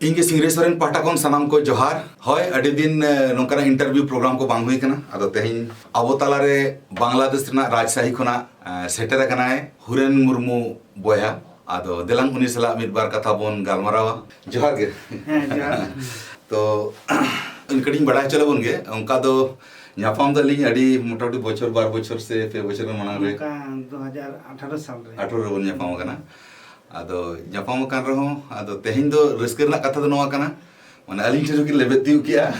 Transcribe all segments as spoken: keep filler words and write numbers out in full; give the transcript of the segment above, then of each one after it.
ᱤᱧ ᱜᱮ ᱥᱤᱝᱨᱟᱹᱭ ᱥᱚᱨᱮᱱ ᱯᱟᱦᱴᱟ ᱠᱷᱚᱱ ᱥᱟᱱᱟᱢ ᱠᱚ ᱡᱚᱦᱟᱨ᱾ ᱦᱳᱭ, ᱟᱹᱰᱤ ᱫᱤᱱ, ᱮ, ᱱᱚᱝᱠᱟᱱᱟᱜ interview program ᱠᱚ ᱵᱟᱝ ᱦᱩᱭ ᱠᱟᱱᱟ᱾ ᱟᱫᱚ ᱛᱮᱦᱮᱧ ᱟᱵᱚ ᱛᱟᱞᱟᱨᱮ ᱵᱟᱝᱞᱟᱫᱮᱥ ᱨᱮᱱᱟᱜ ᱨᱟᱡᱽᱥᱟᱦᱤ ᱠᱷᱚᱱᱟᱜ, ᱮ, ᱥᱮᱴᱮᱨ ᱟᱠᱟᱱᱟᱭ ᱦᱩᱨᱮᱱ ᱢᱩᱨᱢᱩ ᱵᱚᱭᱦᱟ᱾ ᱟᱫᱚ ᱫᱮᱞᱟᱝ ᱩᱱᱤ ᱥᱟᱞᱟᱜ ᱢᱤᱫ ᱵᱟᱨ ᱠᱟᱛᱷᱟ ᱵᱚᱱ ᱜᱟᱞᱢᱟᱨᱟᱣᱟ᱾ ᱡᱚᱦᱟᱨ ᱜᱮ᱾ ᱦᱮᱸ, ᱡᱚᱦᱟᱨ᱾ ᱛᱚ, ᱠᱟᱹᱴᱤᱡ ᱤᱧ ᱵᱟᱲᱟᱭ ᱦᱚᱪᱚ ᱞᱮᱵᱚᱱ ᱜᱮ, ᱚᱱᱠᱟ ᱫᱚ ᱧᱟᱯᱟᱢ ᱫᱚ ᱟᱹᱞᱤᱧ ᱟᱹᱰᱤ ᱢᱚᱴᱟᱢᱩᱴᱤ ᱵᱚᱪᱷᱚᱨ, ᱵᱟᱨ ᱵᱚᱪᱷᱚᱨ ᱥᱮ ᱯᱮ ᱵᱚᱪᱷᱚᱨ ᱢᱟᱲᱟᱝ ᱨᱮ᱾ ᱚᱱᱠᱟ ᱫᱩ ᱦᱟᱡᱟᱨ ᱟᱴᱷᱟᱨᱚ ᱥᱟᱞ ᱨᱮ᱾ ᱟᱴᱷᱟᱨᱚ ᱨᱮᱵᱚᱱ ᱧᱟᱯᱟᱢ ᱟᱠᱟᱱᱟ᱾ ᱟᱫᱚ ᱧᱟᱯᱟᱢ ᱟᱠᱟᱱ ᱨᱮᱦᱚᱸ, ᱟᱫᱚ ᱛᱮᱦᱮᱧ ᱫᱚ ᱨᱟᱹᱥᱠᱟᱹ ᱨᱮᱱᱟᱜ ᱠᱟᱛᱷᱟ ᱫᱚ ᱱᱚᱣᱟ ᱠᱟᱱᱟ, ᱢᱟᱱᱮ, ᱟᱹᱞᱤᱧ ᱴᱷᱮᱱ ᱦᱚᱸᱠᱤᱱ ᱞᱮᱵᱮᱫ ᱛᱤᱭᱳᱜ ᱠᱮᱜᱼᱟ᱾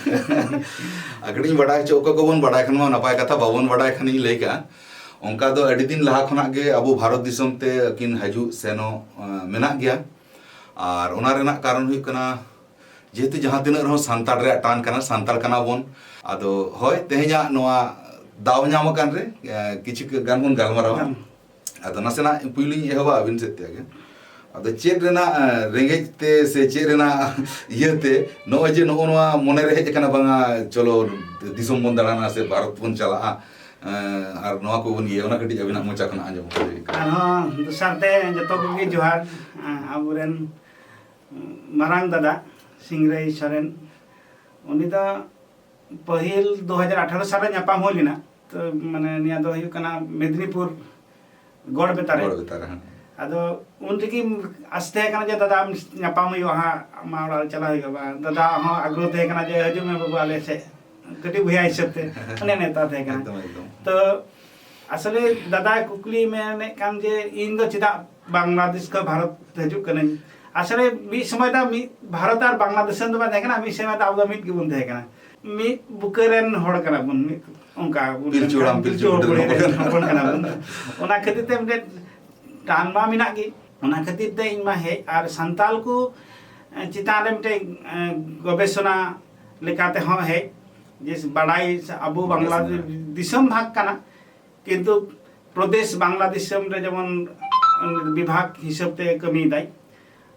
ᱟᱨ ᱠᱟᱹᱴᱤᱡ ᱤᱧ ᱵᱟᱰᱟᱭ ᱦᱚᱪᱚ, ᱚᱠᱚᱭ ᱠᱚᱵᱚᱱ ᱵᱟᱰᱟᱭ ᱠᱷᱟᱱ ᱢᱟ ᱱᱟᱯᱟᱭ ᱠᱟᱛᱷᱟ, ᱵᱟᱵᱚᱱ ᱵᱟᱰᱟᱭ ᱠᱷᱟᱱᱤᱧ ᱞᱟᱹᱭ ᱠᱟᱜᱼᱟ᱾ ᱚᱱᱠᱟ ᱫᱚ ᱟᱹᱰᱤ ᱫᱤᱱ ᱞᱟᱦᱟ ᱠᱷᱚᱱᱟᱜ ᱜᱮ ᱟᱵᱚ ᱵᱷᱟᱨᱚᱛ ᱫᱤᱥᱚᱢ ᱛᱮ ᱟᱹᱠᱤᱱ ᱦᱤᱡᱩᱜ ᱥᱮᱱᱚᱜ, ᱟᱸ, ᱢᱮᱱᱟᱜ ᱜᱮᱭᱟ᱾ ᱟᱨ ᱚᱱᱟ ᱨᱮᱱᱟᱜ ᱠᱟᱨᱚᱱ ᱦᱩᱭᱩᱜ ᱠᱟᱱᱟ, ᱡᱮᱦᱮᱛᱩ ᱡᱟᱦᱟᱸ ᱛᱤᱱᱟᱹᱜ ᱨᱮᱦᱚᱸ ᱥᱟᱱᱛᱟᱲ ᱨᱮᱭᱟᱜ ᱴᱟᱱ ᱠᱟᱱᱟ, ᱥᱟᱱᱛᱟᱲ ᱠᱟᱱᱟ ᱵᱚᱱ᱾ ᱟᱫᱚ ᱦᱳᱭ, ᱛᱮᱦᱮᱧᱟᱜ ᱱᱚᱣᱟ ᱫᱟᱣ ᱧᱟᱢ ᱟᱠᱟᱱ ᱨᱮ, ᱮ, ᱠᱤᱪᱷᱩ ᱜᱟᱱ ᱵᱚᱱ ᱜᱟᱞᱢᱟᱨᱟᱣᱟ᱾ ᱦᱮᱸ᱾ ᱟᱫᱚ ᱱᱟᱥᱮᱱᱟᱜ ᱯᱩᱭᱞᱩᱧ ᱮᱦᱚᱵᱟ ᱟᱹᱵᱤᱱ ᱥᱮᱫ ᱛᱮ ᱜᱮ᱾ ᱟᱫᱚ ᱪᱮᱫ ᱨᱮᱱᱟᱜ, ᱮ, ᱨᱮᱸᱜᱮᱡ ᱛᱮ ᱥᱮ ᱪᱮᱫ ᱨᱮᱱᱟᱜ ᱤᱭᱟᱹᱛᱮ ᱱᱚᱜᱼᱚᱭ ᱡᱮ ᱱᱚᱜᱼᱚ ᱱᱚᱣᱟ ᱢᱚᱱᱮᱨᱮ ᱦᱮᱡ ᱟᱠᱟᱱᱟ, ᱵᱟᱝᱟ ᱪᱚᱞᱚ ᱫᱤᱥᱚᱢ ᱵᱚᱱ ᱫᱟᱬᱟᱱᱟ ᱥᱮ ᱵᱷᱟᱨᱚᱛ ᱵᱚᱱ ᱪᱟᱞᱟᱜᱼᱟ, ᱮ, ᱟᱨ ᱱᱚᱣᱟ ᱠᱚᱵᱚᱱ ᱤᱭᱟᱹᱭᱟ, ᱚᱱᱟ ᱠᱟᱹᱴᱤᱡ ᱟᱹᱵᱤᱱᱟᱜ ᱢᱚᱪᱟ ᱠᱷᱚᱱᱟᱜ ᱟᱸᱡᱚᱢ ᱦᱚᱪᱚᱭ ᱵᱤᱱ᱾ ᱟᱨᱦᱚᱸ ᱫᱚᱥᱟᱨ ᱛᱮ ᱡᱚᱛᱚ ᱠᱚᱜᱮ ᱡᱚᱦᱟᱨ᱾ ᱮ, ᱟᱵᱚᱨᱮᱱ ᱢᱟᱨᱟᱝ ᱫᱟᱫᱟ ᱥᱤᱝᱨᱟᱹᱭ ᱥᱚᱨᱮᱱ, ᱩᱱᱤ ᱫᱚ ᱯᱟᱹᱦᱤᱞ ᱫᱩ ᱦᱟᱡᱟᱨ ᱟᱴᱷᱟᱨᱚ ᱥᱟᱞ ᱨᱮ ᱧᱟᱯᱟᱢ ᱦᱩᱭ ᱞᱮᱱᱟ᱾ ᱛᱚ, ᱢᱟᱱᱮ, ᱱᱤᱭᱟᱹ ᱫᱚ ᱦᱩᱭᱩᱜ ᱠᱟᱱᱟ ᱢᱮᱫᱽᱱᱤᱯᱩᱨ ᱜᱚᱲᱵᱮᱛᱟ ᱨᱮ᱾ ᱜᱚᱲᱵᱮᱛᱟ ᱨᱮ, ᱦᱮᱸ᱾ ᱟᱫᱚ ᱩᱱ ᱨᱮᱜᱮ ᱟᱥ ᱛᱟᱦᱮᱸ ᱠᱟᱱᱟ ᱡᱮ, "ᱫᱟᱫᱟ, ᱟᱢ ᱧᱟᱯᱟᱢ ᱦᱩᱭᱩᱜᱼᱟ ᱦᱟᱸᱜ, ᱟᱢᱟᱜ ᱚᱲᱟᱜ ᱨᱮ ᱪᱟᱞᱟᱣ ᱦᱩᱭᱩᱜᱼᱟ, ᱵᱟᱝ?" ᱫᱟᱫᱟ ᱦᱚᱸ ᱟᱜᱽᱨᱚᱦᱚ ᱛᱟᱦᱮᱸ ᱠᱟᱱᱟ ᱡᱮ, "ᱦᱤᱡᱩᱜ ᱢᱮ ᱵᱟᱹᱵᱩ ᱟᱞᱮ ᱥᱮᱫ", ᱠᱟᱹᱴᱤᱡ ᱵᱚᱭᱦᱟ ᱦᱤᱥᱟᱹᱵ ᱛᱮ ᱚᱱᱮ ᱱᱮᱣᱛᱟ ᱛᱟᱦᱮᱸ ᱠᱟᱱᱟ᱾ ᱮᱠᱫᱚᱢ, ᱮᱠᱫᱚᱢ᱾ ᱛᱚ, ᱟᱥᱚᱞᱮ ᱫᱟᱫᱟ ᱠᱩᱠᱞᱤ ᱢᱮᱱᱮᱫ ᱠᱟᱱ ᱡᱮ, ᱤᱧ ᱫᱚ ᱪᱮᱫᱟᱜ ᱵᱟᱝᱞᱟᱫᱮᱥ ᱠᱷᱚᱱ ᱵᱷᱟᱨᱚᱛ ᱦᱤᱡᱩᱜ ᱠᱟᱹᱱᱟᱹᱧ? ᱟᱥᱚᱞᱮ ᱢᱤᱫ ᱥᱚᱢᱚᱭ ᱫᱚ ᱢᱤᱫ ᱵᱷᱟᱨᱚᱛ ᱟᱨ ᱵᱟᱝᱞᱟᱫᱮᱥ ᱨᱮᱱ ᱫᱚ ᱵᱟᱝ ᱛᱟᱦᱮᱸ ᱠᱟᱱᱟ, ᱢᱤᱫ ᱥᱚᱢᱚᱭ ᱫᱚ ᱟᱵᱚ ᱫᱚ ᱢᱤᱫ ᱜᱮᱵᱚᱱ ᱛᱟᱦᱮᱸ ᱠᱟᱱᱟ, ᱢᱤᱫ ᱵᱩᱠᱟᱹ ᱨᱮᱱ ᱦᱚᱲ ᱠᱟᱱᱟ ᱵᱚᱱ, ᱢᱤᱫ ᱚᱱᱠᱟ ᱵᱚᱱ ᱯᱤᱞᱪᱩ ᱢᱮᱱ ᱦᱟᱲᱟᱢ, ᱠᱷᱟᱱ ᱯᱤᱞᱪᱩ ᱯᱤᱞᱪᱩ ᱵᱩᱰᱷᱤ ᱨᱮᱱ ᱵᱩᱰᱷᱤ ᱨᱮᱱ ᱦᱚᱯᱚᱱ ᱠᱟᱱᱟ ᱵᱚᱱ᱾ ᱚᱱᱟ ᱠᱷᱟᱹᱛᱤᱨ ᱛᱮ ᱢᱤᱫᱴᱮᱱ ᱴᱟᱱ ᱢᱟ ᱢᱮᱱᱟᱜ ᱜᱮ, ᱚᱱᱟ ᱠᱷᱟᱹᱛᱤᱨ ᱛᱮ ᱤᱧ ᱢᱟ ᱦᱮᱡ, ᱟᱨ ᱥᱟᱱᱛᱟᱞ ᱠᱚ, ᱮ, ᱪᱮᱛᱟᱱ ᱨᱮ ᱢᱤᱫᱴᱮᱡ, ᱮ, ᱜᱚᱵᱮᱥᱚᱱᱟ ᱞᱮᱠᱟᱛᱮ ᱦᱚᱸ ᱦᱮᱡ, ᱡᱮ ᱵᱟᱰᱟᱭ ᱥᱮ ᱟᱵᱚ ᱵᱟᱝᱞᱟ ᱜᱚᱵᱮᱥᱚᱱᱟ᱾ ᱫᱤᱥᱚᱢ ᱵᱷᱟᱜᱽ ᱠᱟᱱᱟ, ᱠᱤᱱᱛᱩ ᱯᱨᱚᱫᱮᱥ ᱵᱟᱝᱞᱟ ᱫᱤᱥᱚᱢ ᱨᱮ ᱡᱮᱢᱚᱱ ᱵᱤᱵᱷᱟᱜᱽ ᱦᱤᱥᱟᱹᱵ ᱛᱮ ᱠᱟᱹᱢᱤᱭᱮᱫᱟᱭ,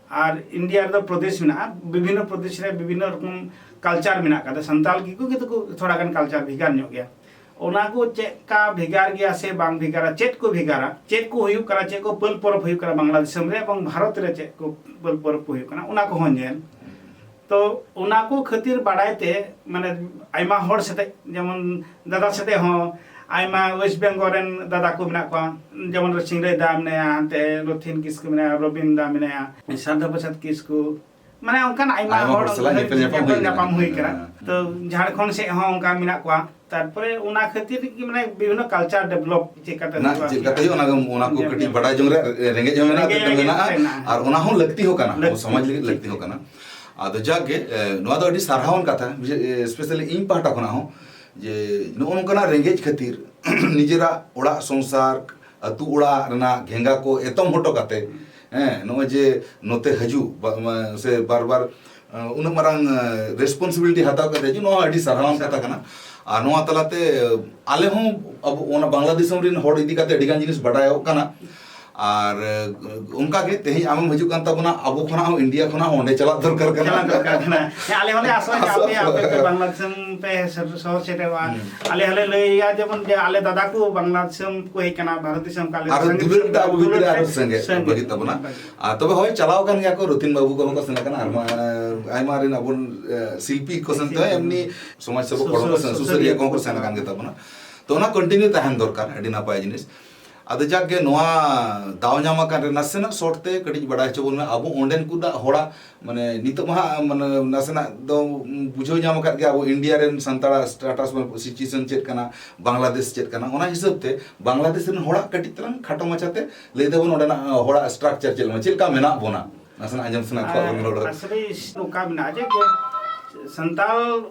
ᱟᱨ ᱤᱱᱰᱤᱭᱟ ᱨᱮᱫᱚ ᱯᱨᱚᱫᱮᱥ ᱢᱮᱱᱟᱜᱼᱟ, ᱵᱤᱵᱷᱤᱱᱱᱚ ᱯᱨᱚᱫᱮᱥ ᱨᱮ ᱵᱤᱵᱷᱤᱱᱱᱚ ᱨᱚᱠᱚᱢ ᱠᱟᱞᱪᱟᱨ ᱢᱮᱱᱟᱜ ᱟᱠᱟᱫᱟ᱾ ᱥᱟᱱᱛᱟᱞ ᱠᱚ ᱠᱤᱱᱛᱩ ᱠᱚ ᱛᱷᱚᱲᱟ ᱜᱟᱱ ᱠᱟᱞᱪᱟᱨ ᱵᱷᱮᱜᱟᱨ ᱧᱚᱜ ᱜᱮᱭᱟ᱾ ᱚᱱᱟ ᱠᱚ ᱪᱮᱫ ᱠᱟ ᱵᱷᱮᱜᱟᱨ ᱜᱮᱭᱟ ᱥᱮ ᱵᱟᱝ ᱵᱷᱮᱜᱟᱨᱟ, ᱪᱮᱫ ᱠᱚ ᱦᱩᱭᱩᱜ ᱠᱟᱱᱟ, ᱪᱮᱫ ᱠᱚ ᱯᱟᱹᱞ ᱯᱚᱨᱚᱵᱽ ᱦᱩᱭᱩᱜ ᱠᱟᱱᱟ ᱵᱟᱝᱞᱟ ᱫᱤᱥᱚᱢ ᱨᱮ ᱮᱵᱚᱝ ᱵᱷᱟᱨᱚᱛ ᱨᱮ ᱪᱮᱫ ᱠᱚ ᱯᱟᱹᱞ ᱯᱚᱨᱚᱵᱽ ᱠᱚ ᱦᱩᱭᱩᱜ ᱠᱟᱱᱟ, ᱚᱱᱟ ᱠᱚᱦᱚᱸ ᱧᱮᱞ᱾ ᱛᱚ ᱚᱱᱟ ᱠᱚ ᱠᱷᱟᱹᱛᱤᱨ ᱵᱟᱲᱟᱭ ᱛᱮ, ᱢᱟᱱᱮ, ᱟᱭᱢᱟ ᱦᱚᱲ ᱥᱟᱛᱮᱜ, ᱡᱮᱢᱚᱱ ᱫᱟᱫᱟ ᱥᱟᱛᱮᱜ ᱦᱚᱸ ᱟᱭᱢᱟ West Bengal ᱨᱮᱱ ᱫᱟᱫᱟ ᱠᱚ ᱢᱮᱱᱟᱜ ᱠᱚᱣᱟ, ᱡᱮᱢᱚᱱ ᱥᱤᱝᱨᱟᱹᱭ ᱫᱟ ᱢᱮᱱᱟᱭᱟ, ᱦᱟᱱᱛᱮ ᱨᱚᱛᱷᱤᱱ ᱠᱤᱥᱠᱩ ᱢᱮᱱᱟᱭᱟ, ᱨᱚᱵᱤᱱ ᱫᱟ ᱢᱮᱱᱟᱭᱟ, ᱥᱟᱨᱫᱟ ᱯᱨᱚᱥᱟᱫᱽ ᱠᱤᱥᱠᱩ, ᱢᱟᱱᱮ ᱚᱱᱠᱟᱱ ᱟᱭᱢᱟ ᱟᱭᱢᱟ ᱦᱚᱲ ᱦᱚᱲ ᱥᱟᱞᱟᱜ ᱧᱮᱯᱮᱞ ᱧᱟᱯᱟᱢ ᱦᱩᱭ ᱧᱮᱯᱮᱞ ᱠᱟᱱᱟ᱾ ᱧᱟᱯᱟᱢ ᱦᱩᱭ ᱠᱟᱱᱟ᱾ ᱦᱮᱸ᱾ ᱛᱚ ᱡᱷᱟᱲᱠᱷᱚᱸᱰ ᱥᱮᱫ ᱦᱚᱸ ᱚᱱᱠᱟ ᱢᱮᱱᱟᱜ ᱠᱚᱣᱟ᱾ ᱛᱟᱨᱯᱚᱨᱮ ᱚᱱᱟ ᱠᱷᱟᱹᱛᱤᱨ ᱜᱮ, ᱢᱟᱱᱮ, ᱵᱤᱵᱷᱤᱱᱱᱚ culture develop ᱪᱮᱫ ᱠᱟᱛᱮ ᱱᱟ ᱦᱩᱭᱩᱜᱼᱟ᱾ ᱪᱮᱫ ᱞᱮᱠᱟᱛᱮ ᱦᱩᱭᱩᱜᱼᱟ, ᱚᱱᱟ ᱜᱮ, ᱚᱱᱟ ᱠᱚ ᱡᱮᱢᱚᱱ ᱠᱟᱹᱴᱤᱡ ᱵᱟᱰᱟᱭ ᱡᱚᱝ ᱨᱮᱭᱟᱜ ᱨᱮᱸᱜᱮᱡ ᱦᱚᱸ ᱢᱮᱱᱟᱜᱼᱟ, ᱨᱮᱸᱜᱮᱡ ᱛᱮᱛᱟᱝ ᱦᱚᱸ ᱢᱮᱱᱟᱜᱼᱟ, ᱢᱮᱱᱟᱜᱼᱟ᱾ ᱟᱨ ᱚᱱᱟ ᱦᱚᱸ ᱞᱟᱹᱠᱛᱤ ᱦᱚᱸ ᱠᱟᱱᱟ, ᱟᱵᱚ ᱞᱟᱹᱠᱛᱤ, ᱥᱚᱢᱟᱡᱽ ᱞᱟᱹᱜᱤᱫ ᱴᱷᱤᱠ, ᱞᱟᱹᱠᱛᱤ ᱦᱚᱸ ᱠᱟᱱᱟ᱾ ᱟᱫᱚ ᱡᱟᱠ ᱜᱮ, ᱮ, ᱱᱚᱣᱟ ᱫᱚ ᱟᱹᱰᱤ ᱥᱟᱨᱦᱟᱣᱟᱱ ᱠᱟᱛᱷᱟ, ᱵᱤᱥᱮ-, ᱮ, specially ᱤᱧ ᱯᱟᱦᱴᱟ ᱠᱷᱚᱱᱟᱜ ᱦᱚᱸ, ᱡᱮ ᱱᱚᱜᱼᱚ ᱱᱚᱝᱠᱟᱱᱟᱜ ᱨᱮᱸᱜᱮᱡ ᱠᱷᱟᱹᱛᱤᱨ ᱱᱤᱡᱮᱨᱟᱜ ᱚᱲᱟᱜ ᱥᱚᱝᱥᱟᱨ, ᱟᱹᱛᱩ ᱚᱲᱟᱜ ᱨᱮᱱᱟᱜ ᱜᱷᱮᱸᱜᱟ ᱠᱚ ᱮᱛᱚᱢ ᱦᱚᱴᱚ ᱠᱟᱛᱮ, ᱦᱮᱸ, ᱱᱚᱜᱼᱚᱭ ᱡᱮ ᱱᱚᱛᱮ ᱦᱤᱡᱩᱜ, ᱵᱟ-, ᱢᱟ-, ᱥᱮ ᱵᱟᱨ ᱵᱟᱨ, ᱮ, ᱩᱱᱟᱹᱜ ᱢᱟᱨᱟᱝ, ᱮ, responsibility ᱦᱟᱛᱟᱣ ᱠᱟᱛᱮ ᱦᱤᱡᱩᱜ, ᱱᱚᱣᱟ ᱟᱹᱰᱤ ᱥᱟᱨᱦᱟᱣᱟᱱ ᱠᱟᱛᱷᱟ ᱠᱟᱱᱟ᱾ ᱟᱨ ᱱᱚᱣᱟ ᱛᱟᱞᱟᱛᱮ, ᱮ, ᱟᱞᱮ ᱦᱚᱸ ᱟᱵᱚ ᱚᱱᱟ ᱵᱟᱝᱞᱟ ᱫᱤᱥᱚᱢ ᱨᱮᱱ ᱦᱚᱲ ᱤᱫᱤ ᱠᱟᱛᱮ ᱟᱹᱰᱤ ᱜᱟᱱ ᱡᱤᱱᱤᱥ ᱵᱟᱰᱟᱭᱚᱜ ᱠᱟᱱᱟ᱾ ᱟᱨ, ᱮ, ᱚᱱᱠᱟ ᱜᱮ ᱛᱮᱦᱮᱧ ᱟᱢᱮᱢ ᱦᱤᱡᱩᱜ ᱠᱟᱱ ᱛᱟᱵᱚᱱᱟ, ᱟᱵᱚ ᱠᱷᱚᱱᱟᱜ ᱦᱚᱸ, ᱤᱱᱰᱤᱭᱟ ᱠᱷᱚᱱᱟᱜ ᱦᱚᱸ ᱚᱸᱰᱮ ᱪᱟᱞᱟᱜ ᱫᱚᱨᱠᱟᱨ ᱠᱟᱱᱟ᱾ ᱪᱟᱞᱟᱜ ᱫᱚᱨᱠᱟᱨ ᱠᱟᱱᱟ᱾ ᱦᱮᱸ, ᱟᱞᱮ ᱦᱚᱸᱞᱮ ᱟᱥᱚᱜᱼᱟ ᱡᱮ ᱟᱥᱚᱜ ᱟᱯᱮ, ᱟᱯᱮ ᱟᱥᱚᱜ᱾ ᱯᱮ ᱵᱟᱝᱞᱟ ᱫᱤᱥᱚᱢ ᱯᱮ ᱥᱮᱴᱮᱨ, ᱥᱚᱦᱚᱨ ᱥᱮᱴᱮᱨᱚᱜᱼᱟ᱾ ᱦᱩᱸ᱾ ᱟᱞᱮ ᱦᱚᱸᱞᱮ ᱞᱟᱹᱭᱟ ᱡᱮᱢᱚᱱ ᱡᱮ ᱟᱞᱮ ᱫᱟᱫᱟ ᱠᱚ ᱵᱟᱝᱞᱟ ᱫᱤᱥᱚᱢ ᱠᱚ ᱦᱮᱡ ᱠᱟᱱᱟ, ᱵᱷᱟᱨᱚᱛ ᱫᱤᱥᱚᱢ ᱠᱚ ᱟᱞᱮ ᱟᱨ ᱥᱟᱺᱜᱤᱧ ᱫᱩᱞᱟᱹᱲ ᱥᱮᱫ ᱫᱚ ᱟᱵᱚ ᱵᱷᱤᱛᱨᱤ ᱨᱮ ᱟᱨᱦᱚᱸ ᱥᱮᱸᱜᱮᱞ ᱥᱮᱸᱜᱮᱞ ᱵᱷᱟᱹᱜᱤᱜ ᱛᱟᱵᱚᱱᱟ᱾ ᱵᱷᱟᱹᱜᱤ᱾ ᱟᱨ ᱛᱚᱵᱮ ᱦᱳᱭ, ᱪᱟᱞᱟᱣ ᱟᱠᱟᱱ ᱜᱮᱭᱟ ᱠᱚ, ᱨᱚᱛᱤᱱ ᱵᱟᱹᱵᱩ ᱠᱚᱦᱚᱸ ᱠᱚ ᱥᱮᱱ ᱟᱠᱟᱱᱟ, ᱟᱨ ᱢᱟ, ᱟᱭᱢᱟ ᱨᱮᱱ ᱟᱵᱚ, ᱮ, ᱥᱤᱞᱯᱤ ᱠᱚ ᱥᱮᱱ ᱛᱮ, ᱥᱤᱞᱯᱤ᱾ ᱮᱢᱱᱤ ᱥᱚᱢᱟᱡᱽ ᱥᱮᱵᱚᱠ ᱦᱚᱲ ᱠᱚ ᱥᱩᱥᱟᱹᱨ-, ᱥᱮᱱ, ᱥᱩᱥᱟᱹᱨᱤᱭᱟᱹ ᱥᱩᱥᱟᱹᱨᱤᱭᱟᱹ ᱠᱚᱦᱚᱸ ᱠᱚ ᱠᱚ ᱥᱮᱱ ᱥᱮᱱ ᱟᱠᱟᱱ ᱟᱠᱟᱱᱟ᱾ ᱜᱮ ᱛᱟᱵᱚᱱᱟ᱾ ᱛᱚ ᱚᱱᱟ continue ᱛᱟᱦᱮᱱ ᱫᱚᱨᱠᱟᱨ, ᱟᱹᱰᱤ ᱱᱟᱯᱟᱭ ᱡᱤᱱᱤᱥ᱾ ᱟᱫᱚ ᱡᱟᱠ ᱜᱮ, ᱱᱚᱣᱟ ᱫᱟᱣ ᱧᱟᱢ ᱟᱠᱟᱱ ᱨᱮ ᱱᱟᱥᱮᱱᱟᱜ short ᱛᱮ ᱠᱟᱹᱴᱤᱡ ᱵᱟᱰᱟᱭ ᱦᱚᱪᱚ ᱵᱚᱱ ᱢᱮ, ᱟᱵᱚ ᱚᱸᱰᱮᱱ ᱠᱚ ᱫᱟᱜ ᱦᱚᱲᱟᱜ, ᱢᱟᱱᱮ, ᱱᱤᱛᱚᱜ ᱢᱟ ᱦᱟᱸᱜ, ᱢᱟᱱᱮ, ᱱᱟᱥᱮᱱᱟᱜ ᱫᱚ ᱵᱩᱡᱷᱟᱹᱣ ᱧᱟᱢ ᱟᱠᱟᱫ ᱜᱮᱭᱟ ᱟᱵᱚ ᱤᱱᱰᱤᱭᱟ ᱨᱮᱱ ᱥᱟᱱᱛᱟᱲᱟᱜ status, situation ᱪᱮᱫ ᱠᱟᱱᱟ, ᱵᱟᱝᱞᱟᱫᱮᱥ ᱪᱮᱫ ᱠᱟᱱᱟ, ᱚᱱᱟ ᱦᱤᱥᱟᱹᱵ ᱛᱮ ᱵᱟᱝᱞᱟᱫᱮᱥ ᱨᱮᱱ ᱦᱚᱲᱟᱜ ᱠᱟᱹᱴᱤᱡ ᱛᱟᱞᱟᱝ ᱠᱷᱟᱴᱚ ᱢᱟᱪᱷᱟᱛᱮ ᱞᱟᱹᱭ ᱛᱟᱵᱚᱱ, ᱚᱸᱰᱮᱱᱟᱜ, ᱟᱸ, ᱦᱚᱲᱟᱜ structure ᱪᱮᱫ ᱞᱮᱠᱟ, ᱪᱮᱫ ᱞᱮᱠᱟ ᱢᱮᱱᱟᱜ ᱵᱚᱱᱟ, ᱱᱟᱥᱮᱱᱟᱜ ᱟᱸᱡᱚᱢ ᱥᱟᱱᱟ ᱠᱚᱣᱟ ᱟᱨ ᱵᱚᱱ ᱦᱚᱲ᱾ ᱟᱥᱚᱞᱮ ᱱᱚᱝᱠᱟ ᱢᱮᱱᱟᱜᱼᱟ ᱡᱮ, ᱡᱮ ᱥᱟᱱᱛᱟᱲ